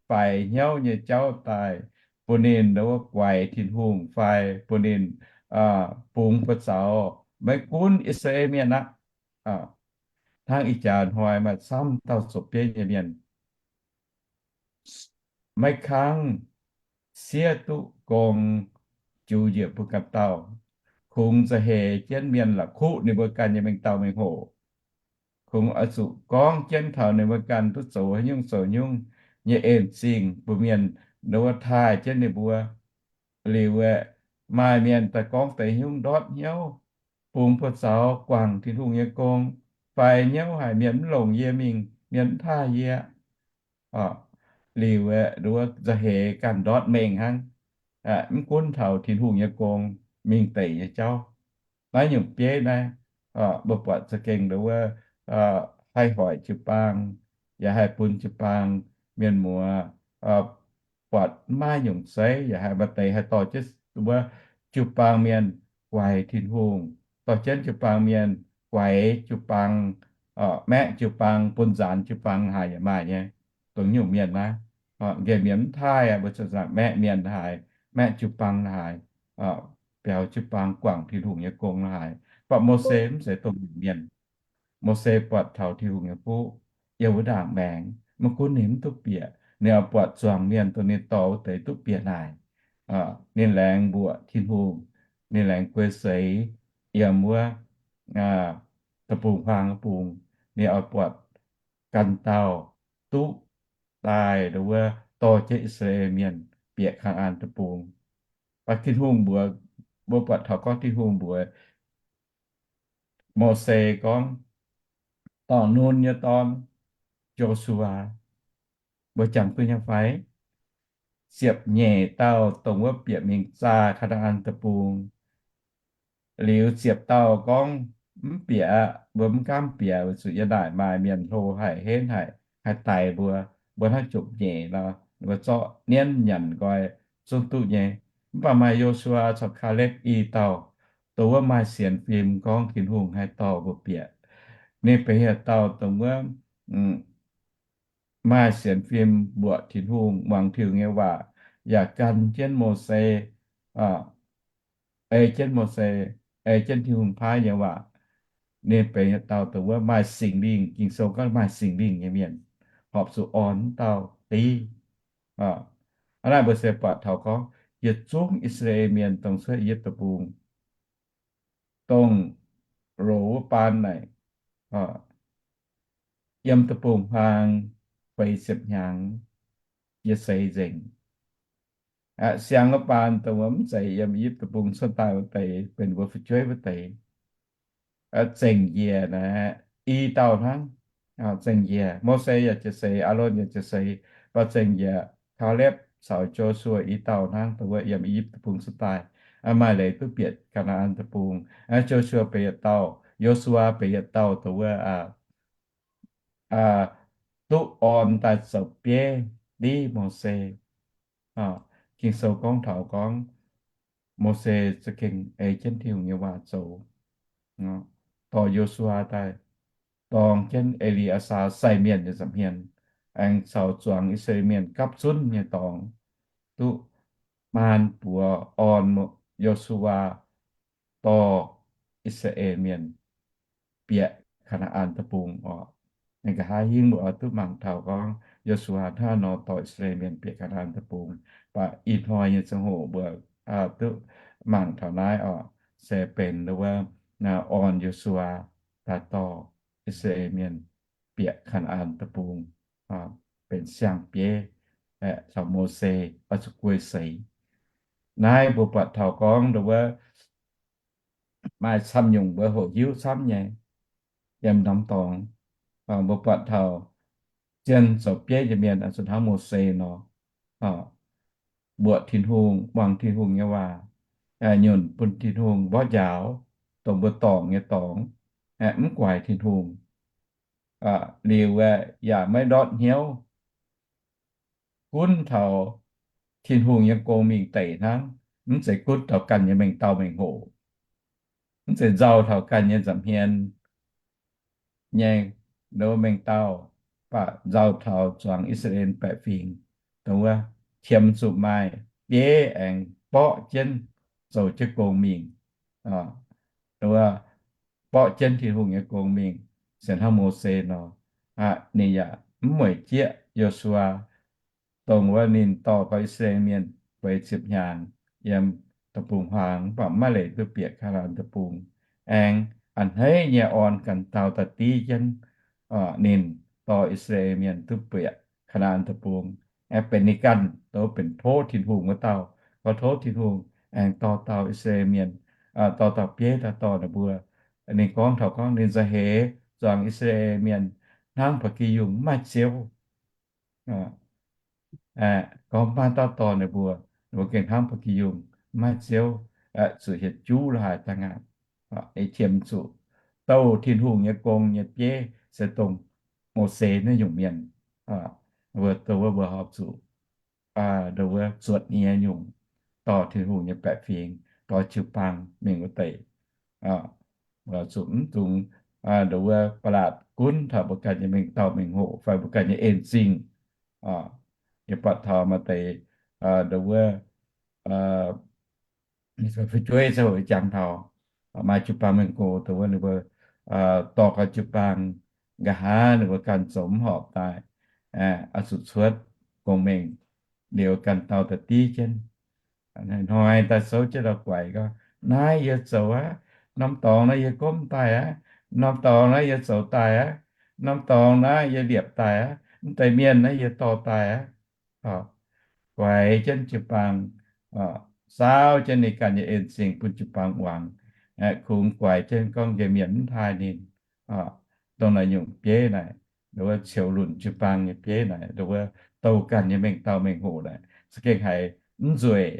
faix hnyouv nyei jauv daaih bun ninh ndau wuov guaix Tin-Hungh fai bun ninh bungx buoz-zaux, maiv gunv I^saa^laa^en Mienh aqv. Hnangv ih jaax hnoi maaih camv dauh zoux bieiv nyei mienh, maiv kangv siev duqv gong jiu njiec bun ganh dauh, kungx za'heix jienv mienh la'kuqv ninh mbuo ganh nyei mengh dauh mengh hoc. Kungx oix zuqc gorngv jienv taux ninh mbuo ganh duqv zoux haaix nyungc zoux nyungc nyei en-zingh bun mienh ndau wuov taaih jienv ninh mbuo. Liuz aeqv, maaih mienh daaih gorngv deix nyungc ndortv hnyouv, bungx buoz-zaux guangc Tin-Hungh nyei gong, faix hnyouv haic, mienh mv longc yie mingh, mienh mv taaih yie. Liuz aeqv, ndau wuov za'heix ganh ndortv mengh hnangv, mv gunv taux Tin-Hungh nyei gong mingh deic nyei jauv. Naaiv nyungc bieiv naaiv, mbuo buatc za'gengh ndau wuov haih hoic jiu-baang, yaac haih bun jiu-baang mienh muoz buatc maiv nyungc zeiv, yaac haih maaih deix haih dorh jienv wuov jiu-baang mienh guaix Tin-Hungh, dorh jienv jiu-baang mienh guaix jiu-baang, maeqv jiu-baang, bun nzaanx jiu-baang haic yaac maaih nyei. Dongh nyungc mienh naaiv, nqemh mienh mv taaih aqv, mbuo zuqc zaangc maeqv mienh haic, maeqv jiu-baang haic, biaux jiu-baang guangc Tin-Hungh nyei gong haic. Mv baac Mose mv zeiz dongh nyungc mienh. Mose buatc taux Tin-Hungh nyei fuqv yiem wuov ndaangc maengx, maiv gunv ninh mv duqv bieqc, ninh oix buatc zuangx mienh dongh ninh dorh wuov deix duqv bieqc naaic. Ninh laengz mbuoqc Tin-Hungh, ninh laengz guei seix yiem wuov deic-bung-huaang wuov bung, ninh oix buatc ganh dauh duqv daaih ndau wuov dorh jienv I^saa^laa^en Mienh bieqc Kaa^naa^an Deic-Bung. Tin-Hungh mbuox, mbuo buatc taux gorngv Tin-Hungh mbuox Mose gorngv, dorh Nun nyei dorn, Yo^su^waa, mbuo jangx duqv nyei fai? Ziepc nyeic dauh dongh wuov bieqc mingh zaah Kaa^naa^an Deic-Bung. Liuz ziepc dauh gorngv, mv bieqc aqv, mbuo mv gaamv bieqc, weic zuqc yiem naaic maaih mienh hlo haic, henv haic, haih daix mbuo. Mbuo hnangv ziepc nyeic nor, mbuo zorqv nienv nyanc nqoi zungv duqv nyei. Mv baac maaih Yo^su^waa caux Kaalepv i dauh, dongh wuov maaih sienx fim gorngv Tin-Hungh haih dorh mbuo bieqc. Ninh benx yietc dauh dongh wuov maaih sienx fim mbuoqc Tin-Hungh, muangx Tin-Hungh nyei waac, yaac gan jienv Mose, ei jienv Mose, ei jienv Tin-Hungh paaiv nyei waac. Ninh benx yietc dauh dongh wuov maaih Singx Lingh, Ging-Sou gorngv maaih Singx Lingh nyei mienh, horpc zuqc orn wuov dauh div. Hnangv naaic mbuo se buatc taux gorngv yietc zungv I^saa^laa^en Mienh dongh cuotv I^yipv Deic-Bung, dongh loz wuov baan naaic, yiem deic-bung-huaang feix ziepc hnyangx, yietc seix nzengc. Siang wuov baan dongh wuov mv zeiz yiem I^yipv Deic-Bung cuotv daaih wuov deix, benx mbuo fu'jueiv wuov deix, zengc njiec naaic i dauh hnangv. Zengc njiec, Mose yaac jiez seix, Aalon yaac jiez seix, mv baac zengc njiec Kaalepv caux Joshua i dauh hnangv, dongh wuov yiem I^yipv Deic-Bung cuotv daaih, maaih leiz duqv bieqc Kaa^naa^an Deic-Bung. Joshua benx yietc dauh, Yo^su^waa benx yietc dauh dongh wuov duqv orn daaih zoux bieiv ndiv Mose. Ging-Sou gorngv taux gorngv Mose za'gengh ei jienv Tin-Hungh nyei waac zoux, dorh Yo^su^waa daaih dorng jienv E^li^yaa^saa sai mienh nyei nza'hmien, aengx caux zuangx I^saa^laa^en Mienh gapv zunv nyei dorngx, duqv maan buoz orn Yo^su^waa dorh I^saa^laa^en Mienh bieqc Kaa^naa^an Deic-Bung oc. Ninh nqa'haav hingv mbuo oix duqv mangc taux gorngv Yo^su^waa hnangv nor dorh I^saa^laa^en Mienh bieqc Kaa^naa^an Deic-Bung. Mv baac ih hnoi nyei ziangh hoc mbuo duqv mangc taux naaiv oc, se benx wuov orn Yo^su^waa daaih dorh I^saa^laa^en Mienh bieqc Kaa^naa^an Deic-Bung, benx siang-bieiv, caux Mose oix zuqc guei seix. Naaiv mbuo buatc taux gorngv wuov maaih camv nyungc mbuo hoqc hiuv camv nyei. Yiem norm dorngx, mbuo buatc taux zien zoux bieiv nyei mienh zuqc hnangv Mose nor, mbuoqc Tin-Hungh, muangx Tin-Hungh nyei waac, nyunc bun Tin-Hungh mborqv njaaux, dongh mbuo dorngc nyei dorngx, mv guaix Tin-Hungh. Liuz yaac maiv ndortv hnyouv, gunv taux Tin-Hungh nyei gong mingh deic hnangv, mv zeiz gunv taux ganh nyei mengh dauh mengh hoc, mv zeiz nzauh taux ganh nyei nza'hmien nyei mengh dauh, mv baac nzauh taux zuangx I^saa^laa^en baeqc fingx, dongh wuov qiemx zuqc maaih bieiv aengx mborqv jienv zoux jienv gong mingh, dongh wuov mborqv jienv Tin-Hungh nyei gong mingh, se hnangv Mose nor. Ninh yaac mv mueic jieqv Yo^su^waa, dongh wuov ninh dorh gau I^saa^laa^en Mienh feix ziepc hnyangx yiem deic-bung-huaang, mv baac maiv leiz duqv bieqc Kaa^naa^an Deic-Bung. Aengx a'hneiv nyei orn ganh dauh daaih div jienv ninh, dorh I^saa^laa^en Mienh duqv bieqc Kaa^naa^an Deic-Bung. Aengx benx ninh ganh dongh benx tov Tin-Hungh wuov dauh, gorngv tov Tin-Hungh aengx dorh dauh I^saa^laa^en Mienh, dorh dauh bieiv daaih dorh ninh mbuo. Ninh gorngv taux gorngv ninh za'heix zuangx I^saa^laa^en Mienh hnangv ba'gi yungh maiv maaih Ziouv. Gorngv maiv dauh dorh ninh mbuo, ninh mbuo gengh hnangv ba'gi yungh maiv maaih Ziouv, zuqc hietc juv la'haaix daaih ngaanc. Qiemx zuqc douh Tin-Hungh nyei gong nyei bieiv se dongh Mose naaiv nyungc mienh. Mbuo, dongh wuov mbuo horpc zuqc, dongh wuov zuotc nyei nyungc, dorh Tin-Hungh nyei baeqc fingx, dorh jiu-baang mingh wuov deix, zuqc mv dungx, dongh wuov ba'laqc gunv taux mbuo ganh nyei mengh dauh mengh hoc fai mbuo ganh nyei en-zingh. Yie buatc taux maaih deix, dongh wuov fu'jueiv ziangh hoc jangx taux maaih jiu-baang mengh gox, dongh wuov ninh mbuo dorh gau jiu-baang, nqa'haav ninh mbuo ganh zoux mv horpc daaih, oix zuqc cuotv gong-mengh liuz ganh dauh daaih div jienv. Hnoi-hnoi daaih souv jienv la'guaix gorngv, naaiv yie zoux aqv, norm dorngx naaiv yie gomv daaih aqv, norm dorngx naaiv yie zoux daaih aqv, norm dorngx naaiv yie liepc daaih aqv, mv deix mienh naaiv yie dorh daaih aqv. Guaix jienv jiu-baang, saauv jienv ninh ganh nyei en zingh bun jiu-baang muangx. Kungx guaix jienv gorngv nqemh mienh mv taaih ninh. Dongh naaiv nyungc bieiv naaic, nduov wuov ceux lunc jiu-baang nyei bieiv naaic, nduov wuov douh ganh nyei mengh dauh mengh hoc naaic, za'gengh haiz mv nzueic,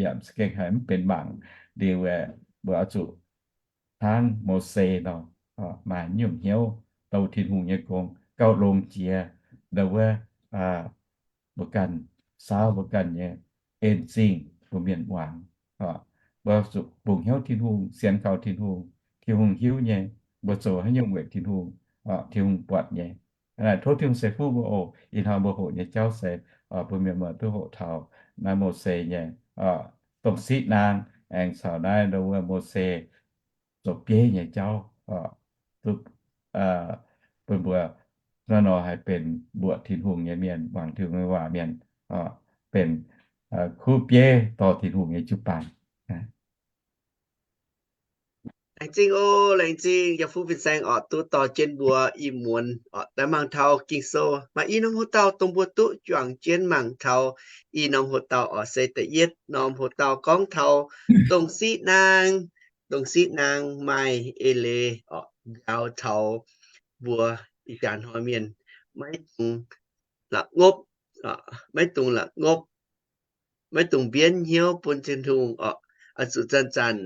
yaac za'gengh haiz mv benx mangc. Liuz mbuo oix zuqc hnangv Mose nor, maaih nyungc hnyouv douh Tin-Hungh nyei gong, gauh longx jiex nduov wuov mbuo ganh, saauv mbuo ganh nyei en zingh bun mienh muangx. Mbuo zuqc bungx hnyouv Tin-Hungh, sienx kaux Tin-Hungh. Tin-Hungh hiuv nyei, mbuo zoux haaix nyungc weic Tin-Hungh, Tin-Hungh buatc nyei. Tov Tin-Hungh ceix fuqv mbuo oc. Ih hnoi mbuo hoqc nyei jauv se bun mienh muoz duqv hoqc taux naaiv Mose nyei dongh siqv naang aengx caux naaiv nduov wuov Mose zoux bieiv nyei jauv, duqv bun mbuo hnangv nor haih benx mbuoqc Tin-Hungh nyei mienh, muangx Tin-Hungh nyei waac mienh, benx kuv bieiv dorh Tin-Hungh nyei jiu-baang. Laengz zingh oc, laengz zingh yaac fuqv fin-saeng orqc, duqv dorh jienv mbuo ih muonz orqc daaih mangc taux Ging-Sou maaih i norm hoc-dauh dongh mbuo duqv juangc jienv mangc taux. I norm hoc-dauh orqc se da'yietv norm hoc-dauh gorngv taux dongh siqv naang. Dongh siqv naang maaih eix leiz orqc njaaux taux mbuo ih jaax hnoi mienh maiv dungx la'ngopv, maiv dungx la'ngopv, maiv dungx mbienv hnyouv bun Tin-Hungh orqc. Oix zuqc zanc-zanc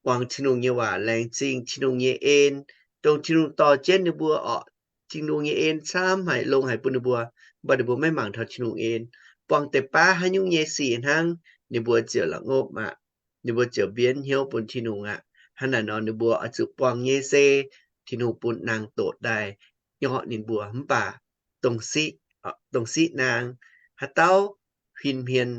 muangx Tin-Hungh nyei waac, laengz zingh Tin-Hungh nyei en, dongh Tin-Hungh dorh jienv ninh mbuo orqc. Tin-Hungh nyei en camv haic, longx haic bun ninh mbuo, mv baac ninh mbuo maiv mangc taux Tin-Hungh en. Buangh deix baav haaix nyungc nyei sic hnangv, ninh mbuo ziouc la'ngopv aqv. Ninh mbuo ziouc mbienv hnyouv bun Tin-Hungh aqv. Hnangv naaic nor ninh mbuo oix zuqc buangh nyei se Tin-Hungh bun naang doqc daaih nyorqv ninh mbuo. Mv baac dongh siqv, dongh siqv naang, haaix dauh huin hmien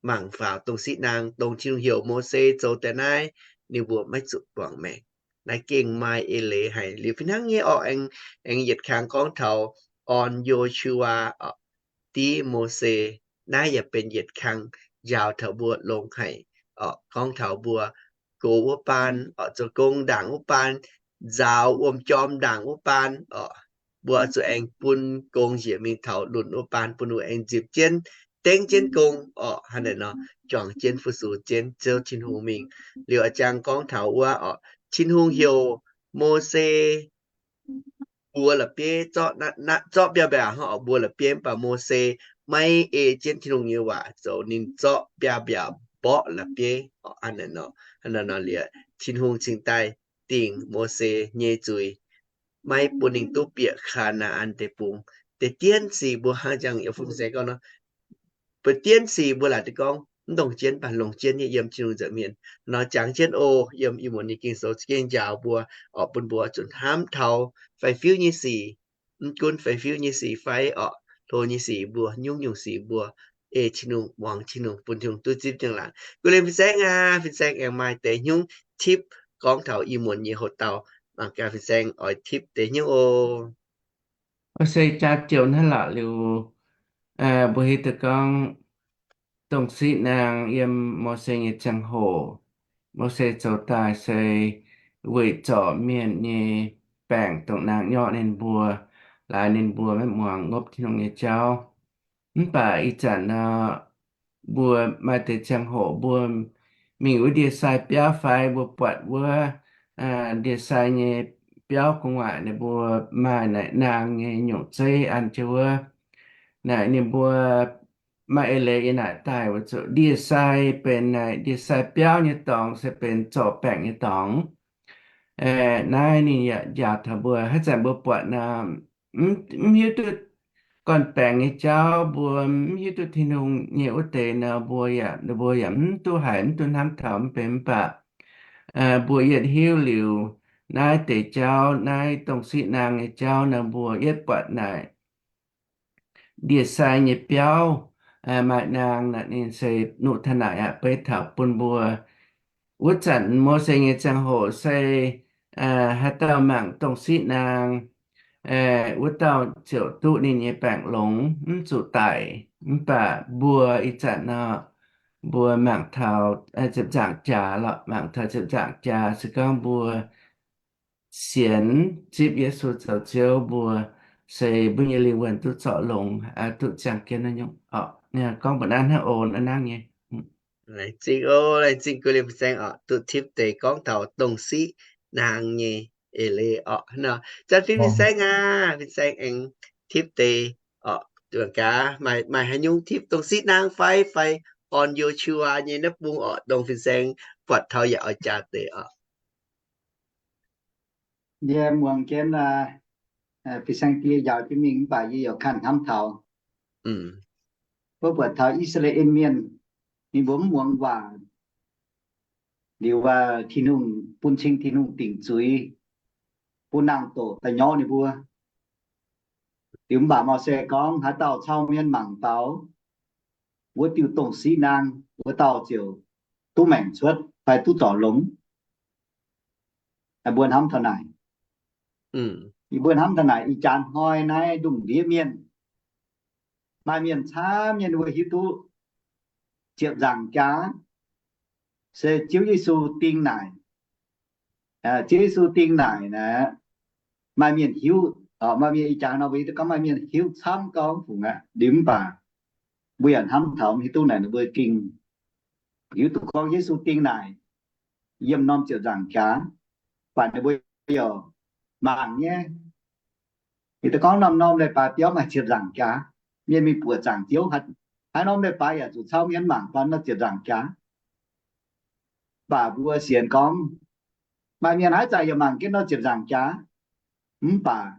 mangc faaux dongh siqv naang, dongh Tin-Hungh heuc Mose zoux daaih naaiv, ninh mbuo maiv zuqc buangh maengc. Naaiv gengh maaih eix leiz haic. Liuz fih hnangv nyei orqc, aengx, aengx yietc kang gorngv taux orn Yo^su^waa orqc, div Mose. Naaiv yaac benx yietc kang njaaux taux mbuo longx haic orqc, gorngv taux mbuo gox wuov baan orqc, zoux gong ndaangc wuov baan, nzaaux wuom-jorm ndaangc wuov baan orqc, mbuo zuqc aengx bun gong njiec mingh taux lunc wuov baan bun ninh aengx nzipc jienv, dengv jienv gong orqc. Hnangv naaic nor juangc jienv fu-sux jienv Ziouv Tin-Hungh mingh. Liuz a'jang gorngv taux wuov orqc, Tin-Hungh heuc Mose mbuox la'bieiv zorqv, zorqv biaav-mbiaac hnangv orqc, mbuox la'bieiv, mv baac Mose maiv ei jienv Tin-Hungh nyei waac zoux, ninh zorqv biaav-mbiaac mborqv la'bieiv orqc. Hnangv naaic nor, hnangv naaic nor liuz Tin-Hungh cingx daaih dingc Mose nyei zuiz, maiv bun ninh duqv bieqc Kaa^naa^an Deic-Bung. Deix dienv sic mbuo hnangv jangx yaac fu se gorngv nor, ba'dienv sic mbuo laaic duqv gorngv mv ndongc jienv, mv baac longc jienv nyei yiem Tin-Hungh nza'hmien. Nor jangx jienv oc, yiem ih muonz nyei Ging-Sou za'gengh njaaux mbuo orqc, bun mbuo zunc hnamv taux fai fiuv nyei sic. Mv gunv fai fiuv nyei sic fai orqc, hlo nyei sic mbuo, nyungc-nyungc sic mbuo ei Tin-Hungh, muangx Tin-Hungh, bun Tin-Hungh duqv zipv njang-laangc. Guv liemh fin-saeng aac, fin-saeng aengx maaih deix nyungc tipv gorngv taux ih muonz nyei hoc-dauh. Mangc gaax fin-saeng oix tipv deix nyungc oc. Mose jaa joux hnangv lorqc liuz, mbuo hiuv duqv gorngv dongh siqv naang yiem Mose nyei ziangh hoc, Mose zoux daaih se weic zorc mienh nyei baengc dongh naang nyorqv ninh mbuo, laaix ninh mbuo maiv muangx ngopv Tin-Hungh nyei jauv. Mv baac ih zanc nor, mbuo maaih deix ziangh hoc mbuo mingh wuov ndie-sai biauv fai mbuo buatc wuov ndie-sai nyei biauv gu'nguaaic ninh mbuo maaih naaic naang nyei nyungc zeiv an jienv wuov. Naaic ninh mbuo maaih eix leiz yiem naaic daaih weic zuqc ndie-sai benx naaic ndie-sai biauv nyei dorngx se benx zorc baengc nyei dorngx. Naaiv ninh yaac njaaux taux mbuo, haaix zanc mbuo buatc nor, mv hiuv duqv gorn-baengx nyei jauv, mbuo mv hiuv duqv Tin-Hungh nyei wuov deix nor, mbuo yaac, mbuo yaac mv duqv haiz, mv duqv hnamv taux. Mv benx mv baac mbuo yietv hiuv liuz naaiv deix jauv, naaiv dongh siqv naang nyei jauv nor, mbuo yietv buatc naaic ndie-sai nyei biauv maaih naang naaic ninh se nuqv taux naaic aqv. Beiv taux bun mbuo wuov zanc Mose nyei ziangh hoc se haaix dauh mangc dongh siqv naang, wuov dauh ziouc duqv ninh nyei baengc longx, mv zuqc daic. Mv baac mbuo ih zanc nor, mbuo mangc taux ziepc nzaangc jaax lorqc, mangc taux ziepc nzaangc jaax se gorngv mbuo sienx zipv Yesu zoux Ziouv, mbuo se mbuo nyei lingh wuonh duqv zorc longx, duqv ziangh jienv naaiv nyungc orqc. Gorngv mbuo naaiv hnangv oc, naaiv nangv nyei. Laengz zingh oc, laengz zingh Guoqv Liemh Fin-Saeng oc, duqv tipv deix gorngv taux dongh siqv naang nyei eix leiz oc. Nor, Janx-Fin Fin-Saeng aac, Fin-Saeng aengx tipv deix oc, mangc gaax maaih, maaih haaix nyungc tipv dongh siqv naang fai, fai orn Yo^su^waa nyei naaiv bung oc, dongh Fin-Saeng buatc taux yaac oix jaax deix oc. Yie muangx jienv Fin-Saeng die njaaux jienv mingh mv baac yie yaac kanh hnamv taux, mbuo buatc taux I^saa^laa^en Mienh, ninh mbuo mv muangx waac liuz, Tin-Hungh bun cing Tin-Hungh dingc zuiz, bun nangh doqc da'nyorqv ninh mbuo. Liuz mv baac Mose gorngv, haaix dauh cau mienh mangc faaux wuov diuh dongh siqv naang, wuov dauh ziouc duqv maengc cuotv fai duqv zorc longx. Mbuo hnamv taux naaic, mbuo hnamv taux naaic, ih jaax hnoi naaiv lungh ndiev mienh, maaih mienh camv mienh wuov hiuv duqv ziepc nzaangc jaax se Ziouv Yesu ding naaic. Ziouv Yesu ding naaic naaic, maaih mienh hiuv, maaih mienh ih jaax nor mbuo hiuv duqv gorngv maaih mienh hiuv camv gauh fungc aqv. Liuz mv baac mbuo yaac hnamv taux hiuv duqv naaic ninh mbuo gengh hiuv duqv gorngv Yesu ding naaic yiem norm ziepc nzaangc jaax, baac ninh mbuo yaac mangc nyei. Ninh gorngv norm-norm leiz-baaix biauv maaih ziepc nzaangc jaax, mienh mingh buoqc zaangc Ziouv, haaix norm leiz-baaix yaac zuqc cau mienh mangc faaux norm ziepc nzaangc jaax. Mv baac mbuo sienx gorngv maaih mienh haaix zanc yaac mangc jienv norm ziepc nzaangc jaax, mv baac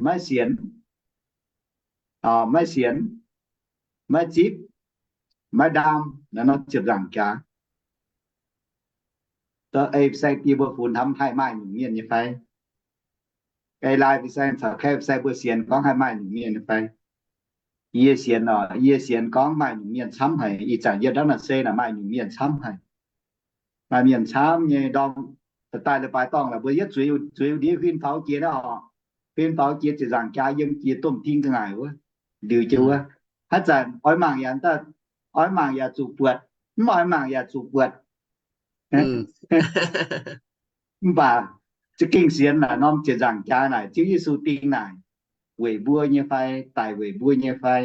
maiv sienx, maiv sienx, maiv zipv, maiv ndaam naaiv norm ziepc nzaangc jaax. Ei Fin-Saeng die mbuo funx hnamv haih maaih nyungc mienh nyei fai? Ei lai Fin-Saeng caux Kaeqv Fin-Saeng mbuo sienx gorngv haih maaih nyungc mienh nyei fai? Yie sienx oc, yie sienx gorngv maaih nyungc mienh camv haic. Ih zanc yie ndortv naaic se naaic maaih nyungc mienh camv haic. Maaih mienh camv nyei ndorm, daaih leiz-baaix dorngh laaix mbuo yietv zueiz, zueiz ndiev huin faaux jiex naaiv oc. Huin faaux jiex ziepc nzaangc jaax yiem jiex domh ding ga'ngaaic wuov, ndiux jienv wuov. Haaix zanc oix mangc yaac, oix mangc yaac zuqc buatc, mv oix mangc yaac zuqc buatc. Mv baac za'gengh sienx naaic norm ziepc nzaangc jaax naaic Ziouv Yesu ding naaic weic mbuo nyei fai, daic weic mbuo nyei fai?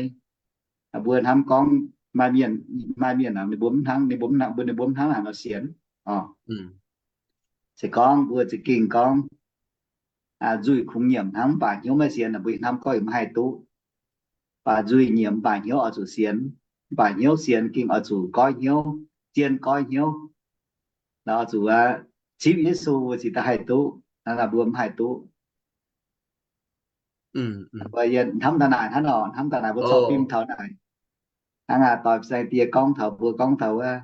Mbuo hnamv gorngv maaih mienh, maaih mienh ninh mbuo mv hnangv, ninh mbuo mv hnangv, mbuo ninh mbuo mv hnangv haaix nor sienx oc. Se gorngv mbuo za'gengh gorngv nzuih kungx nyiemc hnangv, mv baac hnyouv maiv sienx, mbuo hnamv gorngv maiv haih duqv. Mv baac nzuih nyiemc mv baac hnyouv oix zuqc sienx, mv baac hnyouv sienx gengh oix zuqc goiv hnyouv, zien goiv hnyouv. Oix zuqc zipv Yesu cingx daaih haih duqv, mbuo mv haih duqv. Hnamv taux naaic hnangv nor, hnamv taux naaic mbuo corc fim taux naaic. Hnangv aac, doix Fin-Saeng die gorngv taux mbuo gorngv taux wuov,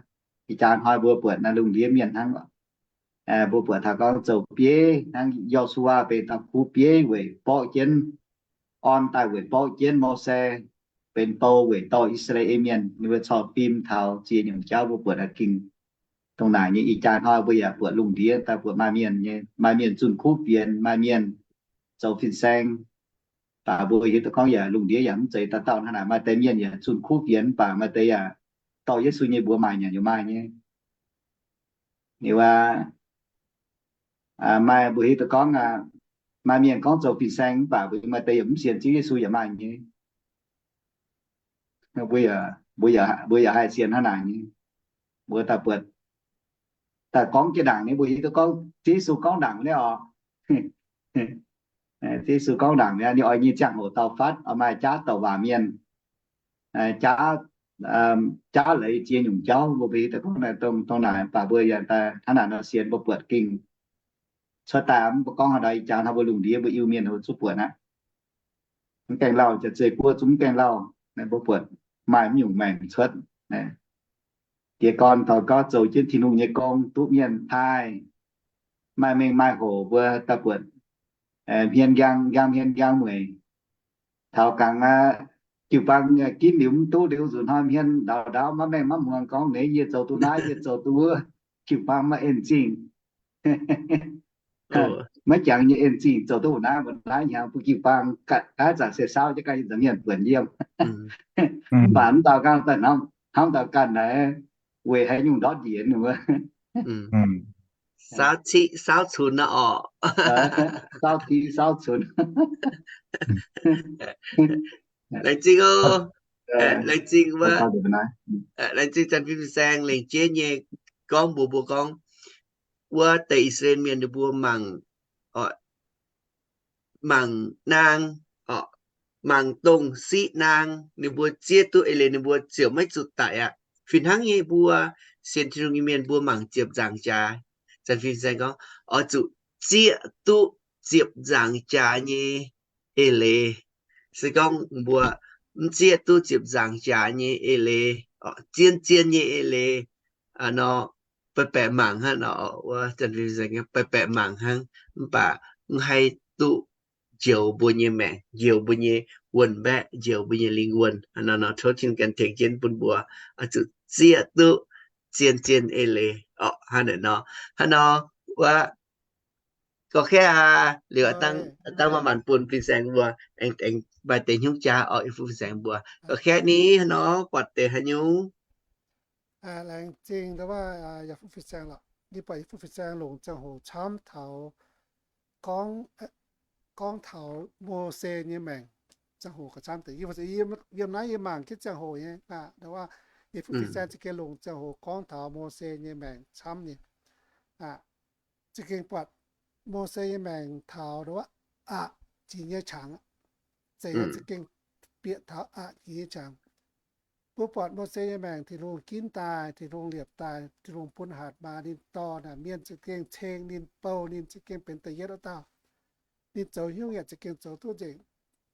ih jaax hnoi mbuo buatc naaiv lungh ndiev mienh hnangv, mbuo buatc taux gorngv zoux bieiv hnangv Yo^su^waa benx dauh kuv bieiv weic borqv jienv, orn daaih weic borqv jienv Mose benx bou weic dorh I^saa^laa^en Mienh. Ninh mbuo corc fim taux ziex nyungc jauv mbuo buatc aqv. Gengh dongh naaic nyei ih jaax hnoi mbuo yaac buatc lungh ndiev daaih buatc maaih mienh nyei, maaih mienh zunh kuv fienx, maaih mienh zoux fin-saeng. Baac mbuo hiuv duqv gorngv yaac lungh ndiev yaac mv zeiz dauh dauh hnangv naaic, maaih deix mienh yaac zunh kuv fienx, baac maaih deix yaac dorh Yesu nyei mbuox maaih nyanc yaac maaih nyei. Liuz aqv, maaih mbuo hiuv duqv gorngv, maaih mienh gorngv zoux fin-saeng mv baac mbuo maaih deix yaac mv sienx Ziouv Yesu yaac maaih nyei. Mbuo yaac, mbuo yaac haih sienx hnangv naaic nyei. Mbuo daaih buatc, daaih gorngv jienv ndaangc nyei, mbuo hiuv duqv gorngv Ziouv Yesu gorngv ndaangc nyei oc. Ziouv Yesu gorngv ndaangc nyei, ninh oix nyei ziangh hoc dau fatv, oix maaih jaav douc waac mienh, jaav, jaav leiz ziex nyungc jauv, mbuo hiuv duqv gorngv dongh naaic, baac mbuo yaac hnangv naaic nor sienx mbuo buatc gengh cuotv daaih mv baac gorngv haaix nor ih jaax hnoi mbuo lungh ndiev mbuo Iu-Mienh zuqc buatc aqv. Mv gaengh lauh, jaax-zeih guoqv zungv mv gaengh lauh, mbuo buatc maaih mv nyungc maengc cuotv. Jiez gorn taux gorngv zoux jienv Tin-Hungh nyei gong, duqv mienh taaih, maaih mengh maaih hoc mbuo daaih buatc hmien njang, njang hmien njang mueic. Taux gangx aqv, jiu-baang ginv liuz mv duqv liuz nzunc hnoi hmien ndaaux ndaauv maiv maengh maiv muangx gorngv, Naaiv yie zoux duqv naaiv, yie zoux duqv wuov. Jiu-baang maiv en zingh. Maiv jangx nyei en zingh, zoux duqv naaiv mbuo naaiv hnyangx bun jiu-baang ganh, naaiv zanc se saauv jienv ganh nyei nza'hmien buonc yiem. Mv baac mv dauh ganh daaih hnamv, hnamv dauh ganh naaic, weic haaix nyungc ndortv njiec wuov. Saauv ciqv saauv cunx nor orqc. Saauv ciqv saauv cunx. Laengz zingh oc. Laengz zingh wuov, laengz zingh Janx-Fin Fin-Saeng lengc jeiv nyei gorngv mbuox mbuo gorngv, wuov deix I^saa^laa^en Mienh ninh mbuo mangc, mangc naang, mangc dongh siqv naang, ninh mbuo zieqv duqv eix leiz ninh mbuo ziouc maiv zuqc daic aqv. Fih hnangv nyei mbuo sienx Tin-Hungh nyei mienh mbuo mangc ziepc nzaangc jaax. Janx-Fin Fin-Saeng gorngv, oix zuqc zieqv duqv ziepc nzaangc jaax nyei eix leiz. Se gorngv mbuo mv zieqv duqv ziepc nzaangc jaax nyei eix leiz, zien-zien nyei eix leiz nor, baeqc baeqc mangc hnangv nor, wuov Janx-Fin Fin-Saeng baeqc baeqc mangc hnangv, mv baac mv haih duqv njoux mbuo nyei maengc, njoux mbuo nyei wuonh mbaeqv, njoux mbuo nyei lingh wuonh. Hnangv nor nor tov Tin-Hungh ganh tengx jienv bun mbuo oix zuqc zieqv duqv zien-zien eix leiz orqc. Hnangv naaic nor, hnangv nor, wuov, gauh kaeqv aqv. Liuz dangh maaih maanc bun Fin-Saeng mbuo aengx, aengx maaih deix hnyouv jaax orqc, yie fu Fin-Saeng mbuo. Gauh kaeqv ni hnangv nor buatc deix haaix nyungc. Laengz zingh ndau wuov, yie fu Fin-Saeng lorqc. Yie buatc yie fu Fin-Saeng longc ziangh hoc camv taux gorngv, gorngv taux Mose nyei maengc ziangh hoc gauh camv deix. Yie, yiem naaiv yie mangc jienv ziangh hoc nyei aqv, ndau wuov, yie fu Fin-Saeng za'gengh longc ziangh hoc gorngv taux Mose nyei maengc camv nyei. Za'gengh buatc Mose nyei maengc taux ndau wuov aqc jiex nyei qangx, zeiz za'gengh bieqc taux aqc jiex nyei qangx. Mbuo buatc Mose nyei maengc, Tin-Hungh ginv daaih, Tin-Hungh liepc daaih, Tin-Hungh bun hatc maaz ninh dorh naaic mienh za'gengh ceng ninh, bouh ninh za'gengh benx da'yietv wuov dauh. Ninh zoux haaix nyungc yaac za'gengh zoux duqv nzengc.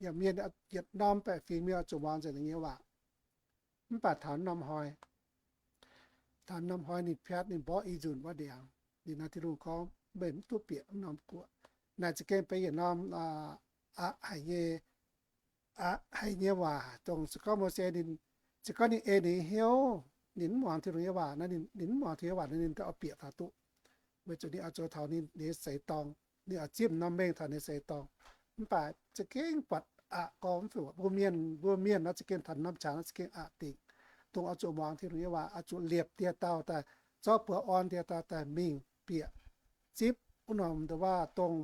Yaac mienh yietc norm baeqc fingx mienh oix zuqc muangx nzengc ninh nyei waac. Mv baac taux norm hnoi, taux norm hnoi ninh piatv ninh mborqv i nzunc wuov ndiangx, ninh nor Tin-Hungh gorngv, meih mv duqv bieqc wuov norm guoqv. Naaic za'gengh benx yietc norm aqc haic nyei, aqc haic nyei waac, dongh se gorngv Mose ninh, se gorngv ninh ei ninh hnyouv, ninh mv muangx Tin-Hungh nyei waac nor, ninh mv muangx Tin-Hungh nyei waac nor, ninh daaih oix bieqc taux duqv. Weic zuqc ninh oix zoux taux ninh, ninh nyei seix dorngh, ninh oix zipv norm mengh taux ninh nyei seix dorngh. Mv baac za'gengh buatc aqc gorngv mv fih. Mbuo mienh, mbuo mienh nor za'gengh taux norm qangx nor za'gengh aqc dingc, dongh oix zuqc muangx Tin-Hungh nyei waac, oix zuqc liepc dieh dauh daaih, zorqv buoz orn dieh dauh daaih mingh bieqc zipv wuov norm ndau wuov dongh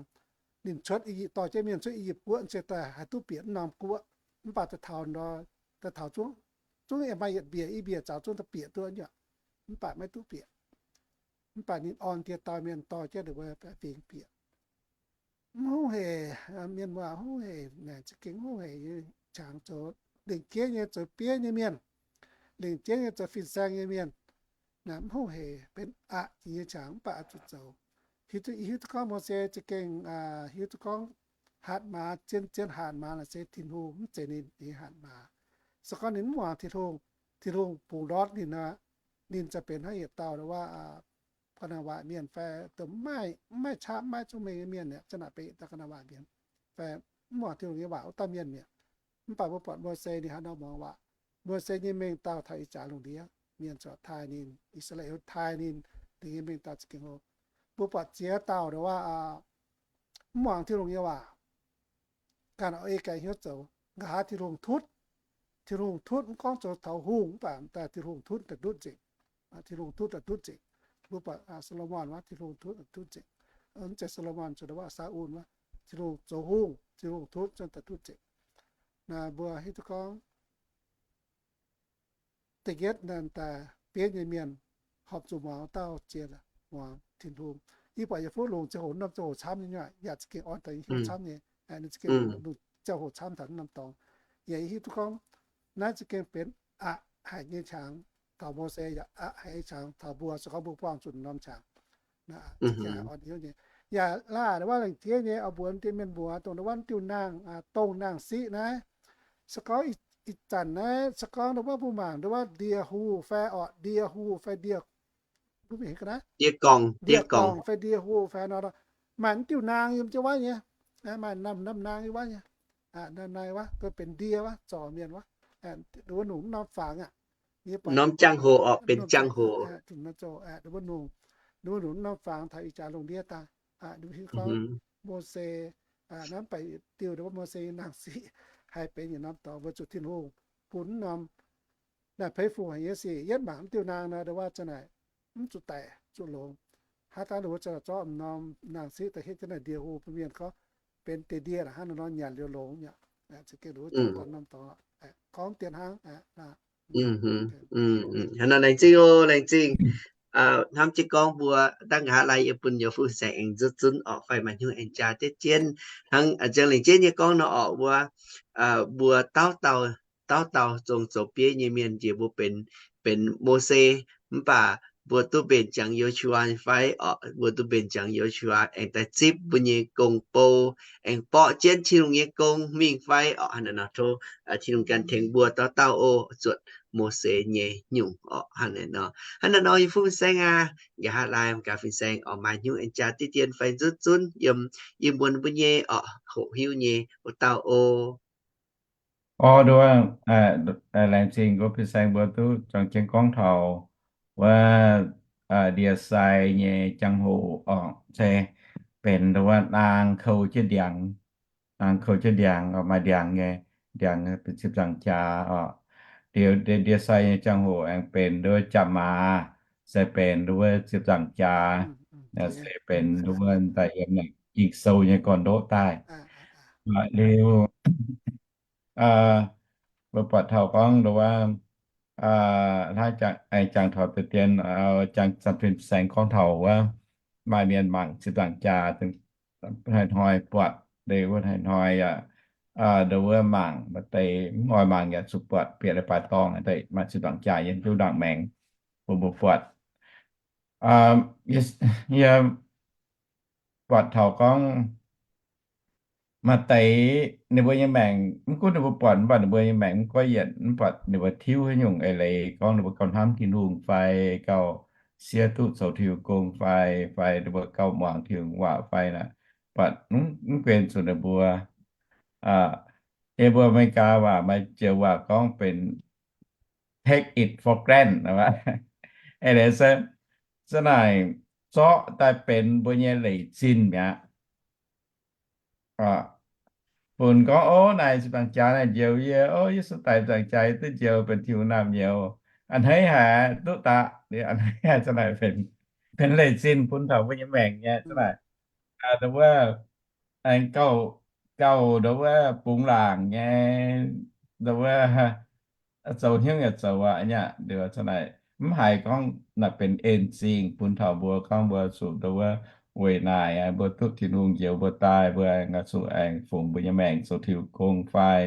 ninh cuotv I^yipv, dorh jienv mienh cuotv I^yipv guoqv se daaih haih duqv bieqc wuov norm guoqv. Mv baac daaih taux, daaih taux zungv, zungv maaih yietc mbiec i mbiec zaux zungv daaih bieqc duqv nyei, mv baac maiv duqv bieqc. Mv baac ninh orn dieh dauh mienh dorh jienv ninh mbuo baeqc fingx bieqc. Mv hungh heic, mienh muoz hungh heic, naaic za'gengh hungh heic nyei qangx zoux lengc jeiv nyei zoux bieiv nyei mienh, lengc jeiv nyei zoux fin-saeng nyei mienh, naaic mv hungh heic benx aqc jiex nyei qangx mv baac oix zuqc zoux. Hiuv duqv, hiuv duqv gorngv Mose za'gengh hiuv duqv gorngv hatc maaz, zien-zien hatc maaz naaic se Tin-Hungh, mv zeiz ninh nyei hatc maaz. Se gorngv ninh mv muangx Tin-Hungh, Tin-Hungh bungx ndortv ninh nor, ninh ziouc benx hnangv yietc dauh wuov ga'naaiv waac mienh fai dongh mv maaih, mv maaih qaqv mv maaih zong mengh nyei mienh, ziouc naaic benx yietc dauh ga'naaiv waac mienh, fai mv muangx Tin-Hungh nyei waac wuov dauh mienh mi'aqv. Mv baac mbuo buatc Mose ninh haaix nor muangx waac. Mose nyei mengh dauh taux ih jaax lungh ndiev, mienh corc taaih ninh, I^saa^laa^en taaih ninh, ninh nyei mengh dauh za'gengh hlo. Mbuo buatc ziex dauh ndongc wuov mv muangx Tin-Hungh nyei waac, ganh ei ganh hnyouv zoux, nqa'haav Tin-Hungh tutv, Tin-Hungh tutv mv gorngv zoux taux hungh mv baac daaih Tin-Hungh tutv daaih ndutv nzengc. Tin-Hungh tutv daaih ndutv nzengc. Mbuo buatc Saa^lo^morn wuov, Tin-Hungh tutv daaih ndutv nzengc. Mv zeiz Saa^lo^morn, zuqc ndongc wuov Saa^un wuov, Tin-Hungh zoux hungh, Tin-Hungh tutv zunv daaih ndutv nzengc. Naaiv mbuo hiuv duqv gorngv da'yietv naaic daaih bieiv nyei mienh horpc zuqc muangx dauh jiex muangx Tin-Hungh. Yie buatc yietc fuqv longc ziangh hoc, norm ziangh hoc camv nyei, yaac za'gengh orn daaih hnyouv camv nyei, ninh za'gengh longc ziangh hoc camv taux norm dorngx. Yaac yie hiuv duqv gorngv naaiv za'gengh benx aqc haic nyei qangx taux Mose, yaac aqc haic nyei qangx taux mbuo, se gorngv mbuo buangh zuqc norm qangx. Za'gengh orn hnyouv nyei. Yaac laaic wuov lengc jeiv nyei oix mbuox deix mienh muoz, dongh wuov diuh naang, dongh naang siqv naaiv, se gorngv ih zanc naaiv se gorngv wuov mbuo mangc wuov ndie-hungh fai orqc, ndie-hungh fai ndie, ndie-gorngv fai ndie-hungh fai nor, maaih diuh naang yiem jienv wuov nyei, maaih norm naang yiem wuov nyei, norm naang wuov benx ndie wuov, zorc mienh wuov, wuov nungc norm fangx aqv. Norm jangx-hoc orqc, benx jangx-hoc. Wuov nungc, wuov nungc norm fangx taux ih jaax lungh ndiev daaih, gorngv Mose naaiv mv baac diuh wuov Mose nyei naang siqv haih benx yietc norm dorngx weic zuqc Tin-Hungh bun norm naaiv peix fungc haic nyei sic. Yietv mangc diuh naang nor, wuov zanc naaic mv zuqc daic zuqc longx. Hnangv dangh wuov zanc naaic zorqv norm naang siqv daaih hietv jienv naaic ndie-hungh bun mienh gorngv benx deix ndie hnangv nor nyanc liuz longx mi'aqv. Gorngv dien hnangv. Hnangv nor laengz zingh oc, laengz zingh. Hnamv jienv gorngv mbuo dangh nqa'haav lai yie bun yie fu-saeng aengx nzutv zunv orqc, fai maaih hnyouv aengx jaa jienv jienv hnangv nzengc laengz zingh nyei gorngv nor orqc, mbuo, mbuo dauh dauh dauh dauh zong zoux bieiv nyei mienh njiec mbuo benx, benx Mose, mv baac mbuo duqv mbenc ziangx Yo^su^waa fai orqc, mbuo duqv mbenc ziangx Yo^su^waa aengx daaih zipv mbuo nyei gong-bou, aengx borqv jienv Tin-Hungh nyei gong mingh fai orqc. Hnangv naaic nor tov Tin-Hungh ganh tengx mbuo dauh dauh oc, zuotc Mose nyei nyungc orqc. Hnangv naaic nor, hnangv naaic nor yie fu-saeng aac, nqa'haav lai gaax fin-saeng orqc, maaih hnyouv aengx jaa diqv dien fai nzutv zunv yiem, yiem mbuo, mbuo nyei orqc, hoqc hiuv nyei wuov dauh oc. Orv nduov, laengz zingh mbuo fin-saeng mbuo duqv juangc jienv gorngv taux wuov ndie-sai nyei jangx-hoc orqc, se benx nduov naang kou jienv ndiangx, naang kou jienv ndiangx orqc, maaih ndiangx nyei, ndiangx benx ziepc nzaangc jaax orqc. Ndie-sai nyei jangx-hoc aengx benx nduov jaa-maaz, se benx nduov ziepc nzaangc jaax, se benx nduov daaih yiem naaic Ging-Sou nyei gorn-ndoqv daaih. Liuz, mbuo buatc taux gorngv nduov, hnangv jangx taux deix dien, jangx zanc fin-saeng gorngv taux wuov, maaih mienh mangc ziepc nzaangc jaax, hnoi-hnoi buatc, ndeic wuov hnoi-hnoi yaac, nduov wuov mangc maaih deix, mv oix mangc yaac zuqc buatc, bieqc leiz-baaix dorngh deix maaih ziepc nzaangc jaax yiem jienv ndaangc maengx bun mbuo buatc. Yie buatc taux gorngv maaih deix ninh mbuo nyei maengc, mv gunv ninh mbuo buatc mv baac ninh mbuo nyei maengc mv goiv yienc, mv baac ninh mbuo tiuv haaix nyungc eix leiz gorngv ninh mbuo gauh hnamv Tin-Hungh fai gauh siev duqv zoux Tin-Hungh gong fai, fai ninh mbuo gauh muangx Tin-Hungh waac fai naaic, mv, mv guen zuqc ninh mbuo, yie mbuo Aa^me^li^gaa waac maaih joux waac gorngv benx take it for granted. Eix leiz se, se naaic zorqv daaih benx mbuo nyei leic zinh mi'aqv. Funx gorngv, ov, naaic ziepc nzaangc jaax naaic njoux yie, ov, Yesu daic ziepc nzaangc jaax yie duqv njoux benx Tin-Hungh naamh nyouz. A'hneiv haic duqv daqc, a'hneiv haic se naaic benx, benx leic zinh bun taux mbuo nyei maengc nyei se naaic. Nduov wuov, aengx gauh, gauh nduov wuov bungx laangc nyei, nduov wuov zoux hnyouv yaac zoux aqv nyei. Nduov se naaic mv haiz gorngv naaic benx en zingh bun taux mbuo gorngv mbuo zuqc nduov wuov weic naaic mbuo duqv Tin-Hungh njoux mbuo daaih, mbuo aengx zuqc aengx fungx mbuo nyei maengc zoux Tin-Hungh gong fai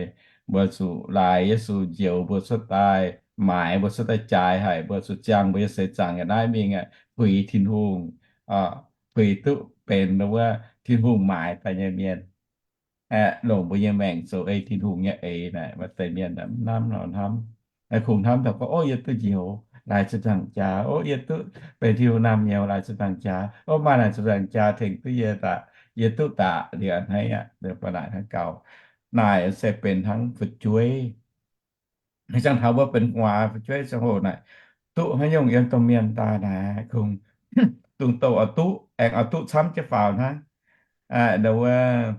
mbuo zuqc laaix Yesu njoux mbuo cuotv daaih, maaiz mbuo cuotv daaih jaaix haic, mbuo zuqc ziangh mbuo nyei seix zaangc yaac naaiv mingh aqv, puix Tin-Hungh, puix duqv benx nduov wuov Tin-Hungh maaiz daaih nyei mienh, aeqv, longc mbuo nyei maengc zoux ei Tin-Hungh nyei eix naaic, maaih deix mienh mv hnamv nor hnamv. Kungx hnamv taux gorngv, ov, yie duqv njoux laaix ziepc nzaangc jaax, ov, yie duqv benx Tin-Hungh naamh nyouz laaix ziepc nzaangc jaax, ov, maaih naaic ziepc nzaangc jaax tengx duqv yie daaih, yie duqv daaih liuz a'hneiv aqv, ba'naaic hnangv gauh. Naaic se benx hnangv fu'jueiv. Ih zanc taux mbuo benx gu'nguaaz fu'jueiv ziangh hoc naaic, duqv haaix nyungc yiem domh mienh daaih naaic kungx dungx douh oix duqv, aengx oix duqv camv jienv faaux hnangv. Nduov wuov,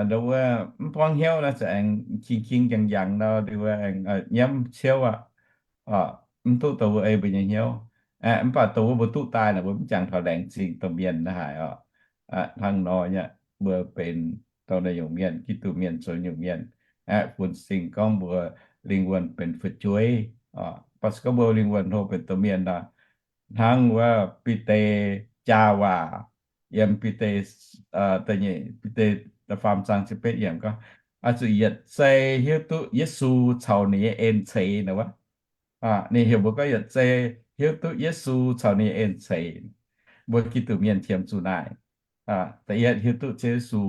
nduov wuov mv buangv hnyouv naaic se aengx king-king njang-njang nor, nduov wuov aengx nyiemv ciouv aqv. Mv duqv douh wuov ei mbuo nyei hnyouv. Mv baac douh wuov mbuo duqv daaih naaic mbuo mv jangx taux laengz zingh domh mienh naaiv haic oc. Hnangv nor nyei, mbuo benx dorh naaiv nyungc mienh, Giduc mienh zoux nyungc mienh, aeqv, funx zingh gorngv mbuo lingh wuonh benx fu'jueiv. Baac se gorngv mbuo lingh wuonh hlo benx domh mienh nor, hnangv wuov Bide jaa waac, yiem Bide, da'nyeic Bide da'faam zaang ziepc betv yiemc gorngv, oix zuqc yietc zei hiuv duqv Yesu caux ninh nyei en ceix nor wuov. Ninh heuc mbuo gorngv yietc zei hiuv duqv Yesu caux ninh nyei en ceix. Mbuo Giduc mienh qiemx zuqc naaic. Da'yietv hiuv duqv Ziouv Yesu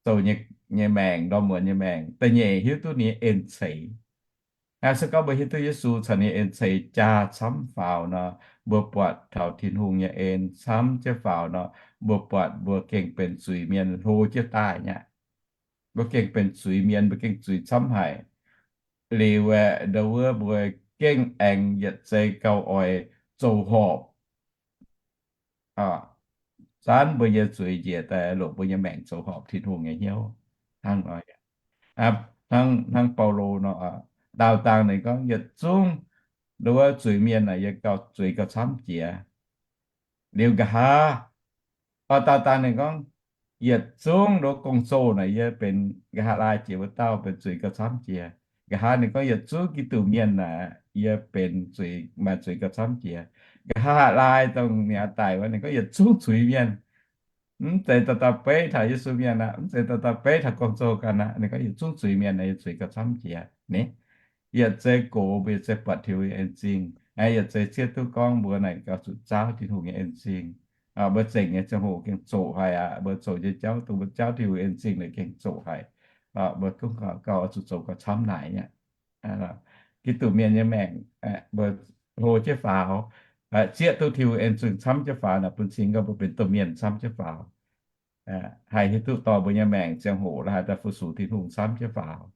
zoux nyei, nyei maengc, ndorm muonz nyei maengc. Da'nyeic hiuv duqv ninh nyei en ceix. Se gorngv mbuo hiuv duqv Yesu caux ninh nyei en ceix jaa camv faaux nor, mbuo buatc taux Tin-Hungh nyei en camv jienv faaux nor, mbuo buatc mbuo gengh benx zuiz-mienh hlo jienv daaih nyei aqv. Mbuo gengh benx zuiz-mienh, mbuo gengh zuiz camv haic. Liuz aeqv, nduov wuov mbuo gengh aengx yietc zei gauh oix zoux horpc zanv mbuo nyei zuiz njiec daaih, longc mbuo nyei maengc zoux horpc Tin-Hungh nyei hnyouv. Hnangv nor, hnangv, hnangv Baulo nor, daauh dangh ninh gorngv yietc zungv nduov wuov zuiz-mienh naaic yie gauh zuiz gauh camv jiex. Liuz nqa'haav, daauh dangh ninh gorngv, yietc zungv ndoqv gong-zoh naaic yie benx nqa'haav laai jiex wuov dauh benx zuiz gauh camv jiex. Nqa'haav ninh gorngv yietc zungv Giduc mienh naaic yie benx zuiz, maaih zuiz gauh camv jiex. Nqa'haav laai dongh ninh aqv daic wuov ninh gorngv yietc zungv zuiz mienh. Mv zeiz dauh dauh beiv taux Yesu mienh aqv, mv zeiz dauh dauh beiv taux gong-zoh ganh aqv. Ninh gorngv yietc zungv zuiz mienh naaic yie zuiz gauh camv jiex ni. Yietc zei gox mbuo yietc zei buatc Tin-Hungh nyei en zingh, yietc zei zieqv duqv gorngv mbuo naaic gauh zuqc zaauv Tin-Hungh nyei en zingh. Mbuo zengc nyei ziangh hoc gengh zoqc haic aqv. Mbuo zoux nyei jauv, dongh mbuo zaauv Tin-Hungh en zingh naaic gengh zoqc haic. Mbuo gunv gauh oix zuqc zoux gauh camv naaic aqv. Giduc mienh nyei maengc, mbuo hlo jienv faaux, zieqv duqv Tin-Hungh en zingh camv jienv faaux naaic bun cing gorngv mbuo benx domh mienh camv jienv faaux. Haih hiuv duqv dorh mbuo nyei maengc ziangh hoc la'haaix daaih fu-sux Tin-Hungh camv jienv faaux.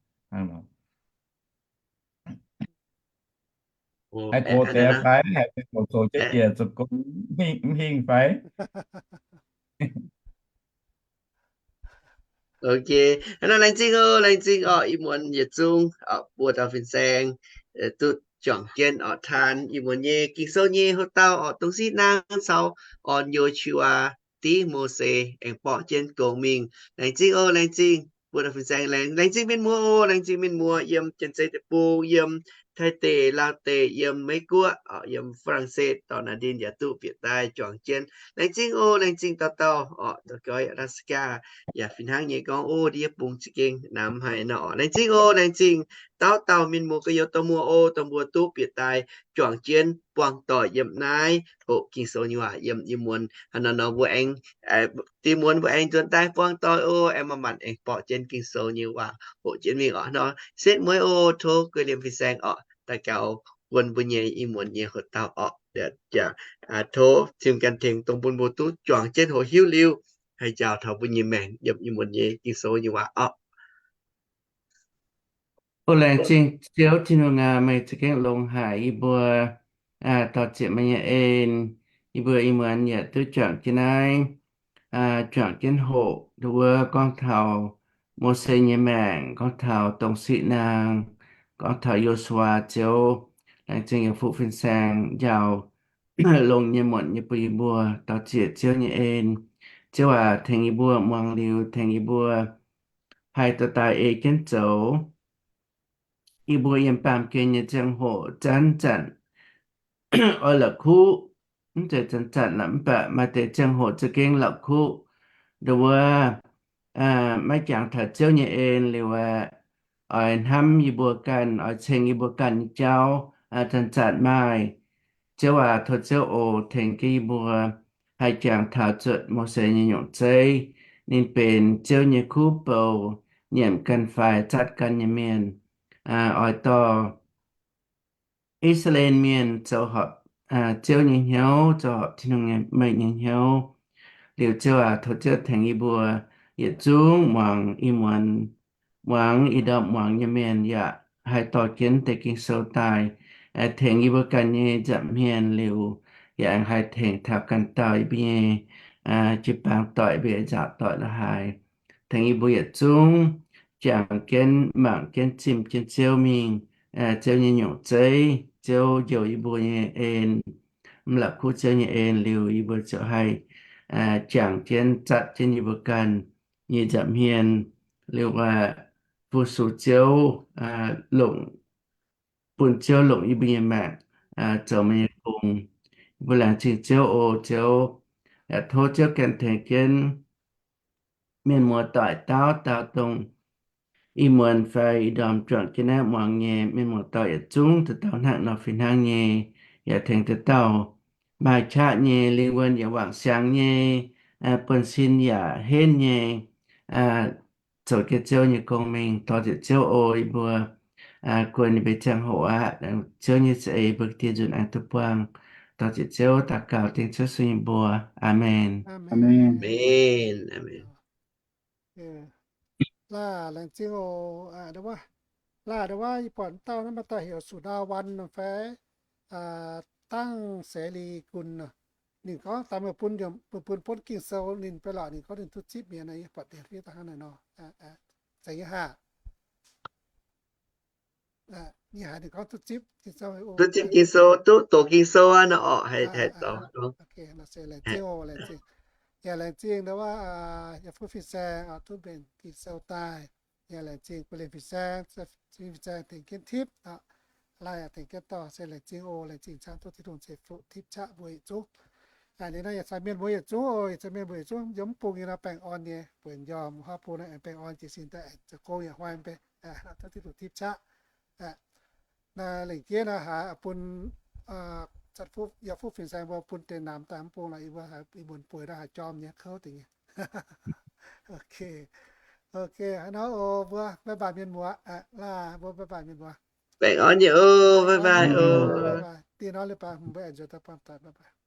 Haih gox deix fai? Haih gox zoux jienv jiex zoux gong mv hingh fai? Ok, hnangv nor laengz zingh oc, laengz zingh orqc, ih muonz yietc zungv orqc mbuo dauh fin-saeng duqv juangc jienv orqc taan ih muonz nyei Ging-Sou nyei hoc dauh orqc, dongh siqv naang caux orn Yo^su^waa div Mose aengx borqv jienv gong mingh. Laengz zingh oc, laengz zingh mbuo dauh fin-saeng, laengz zingh mienh muoz oc, laengz zingh mienh muoz yiem Janx-Zei Deic-Bung, yiem Taiv deic, Laauv deic, yiem Meiv Guoqv, yiem Faa^lang^setv, dorh naaiv ndin yaac duqv bieqc daaih juangc jienv. Laengz zingh oc, laengz zingh dauh dauh orqc, dongh goiv Alaska yaac fih hnangv nyei gorngv, o, ndiev bung za'gengh namx haic nor. Laengz zingh oc, laengz zingh dauh dauh mienh muoz gorx-youz dorh muoz oc, dongh mbuo duqv bieqc daaih juangc jienv buangh doic yiem naaiv hoqc Ging-Sou nyei waac yiem ih muonz. Hnangv nor nor mbuo aengx, ih muonz mbuo aengx nzuonx daaih buangh doic oc, aengx manc-manc aengx borqv jienv Ging-Sou nyei waac hoqc jienv mingh orqc. Hnangv nor setv mueiz oc, tov guei liemh fin-saeng orqc daux gaux bun mbuo nyei ih muonz nyei hoc dauh orqc. Tov Tin-Hungh ganh tengx dongh bun mbuo duqv juangc jienv hoqc hiuv liuz, haih njaaux taux mbuo nyei maengc yiem ih muonz nyei Ging-Sou nyei waac orqc. O laengz zingh Ziouv Tin-Hungh aac, meih za'gengh longx haic yie mbuo dorh zieqc meih nyei en. Yie mbuo ih muonz yaac duqv juangc jienv naaiv, juangc jienv hoqc wuov gorngv taux Mose nyei maengc, gorngv taux dongh siqv naang, gorngv taux Yo^su^waa. Ziouv, laengz zingh yaac fuqv fin-saeng njaaux longx nyei muonc nyei bun yie mbuo dorh zieqc Ziouv nyei en. Ziouv aac, tengx yie mbuo muangx liuz, tengx yie mbuo haih dorh daaih ei jienv zoux. Yie mbuo yiem baamh gen nyei ziangh hoc zanc-zanc oix la'kuqv, mv zeiz zanc-zanc la'mv baac maaih deix ziangh hoc za'gengh la'kuqv. Nduov wuov, maiv jangx taux Ziouv nyei en liuz aeqv, oix hnamv yie mbuo ganh, oix ceng yie mbuo ganh nyei jauv, zanc-zanc maaih. Ziouv aac, tov Ziouv oc tengx jienv yie mbuo haih jangx taux zuotc Mose nyei nyungc zeiv. Ninh benx Ziouv nyei kuv bou, nyiemc ganh faix zatv ganh nyei mienh. Oix dorh I^saa^laa^en Mienh zoux horpc Ziouv nyei hnyouv, zoux horpc Tin-Hungh nyei, meih nyei hnyouv. Liuz Ziouv aac, tov Ziouv tengx yie mbuo yietc zungv muangx ih muonz, muangx ih ndorm muangx nyei mienh yaac haih dorh jienv deix Ging-Sou daaih tengx yie mbuo ganh nyei nza'hmien liuz, yaac haih tengx taux ganh dauh yie mbuo nyei jiu-baang doic, mbuo nzaaux doic la'haaix. Tengx yie mbuo yietc zungv jangx jienv, mangc jienv, zimh jienv Ziouv mingh, Ziouv nyei nyungc zeiv, Ziouv njoux yie mbuo nyei en, mv la'kuqv Ziouv nyei en liuz, yie mbuo ziouc haih jangx jienv, zatv jienv yie mbuo ganh nyei nza'hmien liuz, fu-sux Ziouv, longc, bun Ziouv longc yie mbuo nyei maengc zoux meih nyei gong. Yie mbuo laengz zingh Ziouv oc. Ziouv, yaac tov Ziouv ganh tengx jienv mienh muoz-doic dauh dauh, dongh ih muonz fai ih ndorm juangc jienv naaiv muangx nyei mienh muoz-doic yietc zungv, dauh dauh hnangv nor fih hnangv nyei, yaac tengx dauh dauh maaih qaqv nyei, lingh wuonh yaac wangc siangx nyei, buonv-sin yaac henv nyei, zoux jienv Ziouv nyei gong mingh. Dorh ziepc Ziouv oc, yie mbuo guon nyei mbuo ziangh hoc aqv, Ziouv nyei za'eix mbuo ga'ndiev nzunc aengx duqv buangh. Dorh ziepc Ziouv daux gaux dengv Ziouv Yesu nyei mbuox. Aamen. Aamen. Laaih laengz zingh oc. Laaih ndau wuov, yie buatc dauh naaiv maaih dauh heuc Sutc Ndaa Wan nor fai, Dangv Seix Li Gun nor. Ninh gorngv daaih meih bun, bun, bun Ging-Sou ninh fai lorqc, ninh gorngv ninh duqv zipv mienh, yie buatc deix fiev daaih hnangv naaiv nor. Zeiz nyei haah? Ninh haiz ninh gorngv duqv zipv Ging-Sou, duqv zipv Ging-Sou, duqv doqc Ging-Sou aqv nor orqc, haih, haih doqc. Yaac laengz zingh ndau wuov, yaac fuqv fin-saeng oc, duqv mbenc Ging-Sou daaih. Yaac laengz zingh bun lienh fin-saeng, fin-saeng tengx jienv tipv oc. Laih yaac tengx jienv dorh, se laengz zingh oc. Laengz zingh camv duqv Tin-Hungh ceix fuqv tipv qaqv mbuo yietc zungv. Aa, ninh naaiv yaac caux mienh mbuo yietc zungv oc, yaac caux mienh mbuo yietc zungv yiem mv bung nyei nor baengh orn nyei, mbuo yaac njormh hopv bung naaiv baengh orn jiez sin daaih aengx zoux gong yaac hnoi mv bei, duqv Tin-Hungh tipv qaqv. Naaiv lengc jeiv naaiv haiz bun, yaac fuqv fin-saeng mbuo bun deix namx daaih mv bung lorqc, yie mbuo haiz ih muonz bueix naaiv haiz jorm nyei kouv deix nyei. Ok, ok, hnangv naaiv oc, mbuo bye bye mienh muoz, laah, mbuo bye bye mienh muoz. Baengh orn nyei oc, bye bye oc. Dingh norm leiz-baaix mbuo aengx nzuonx daaih buangh doic, bye bye.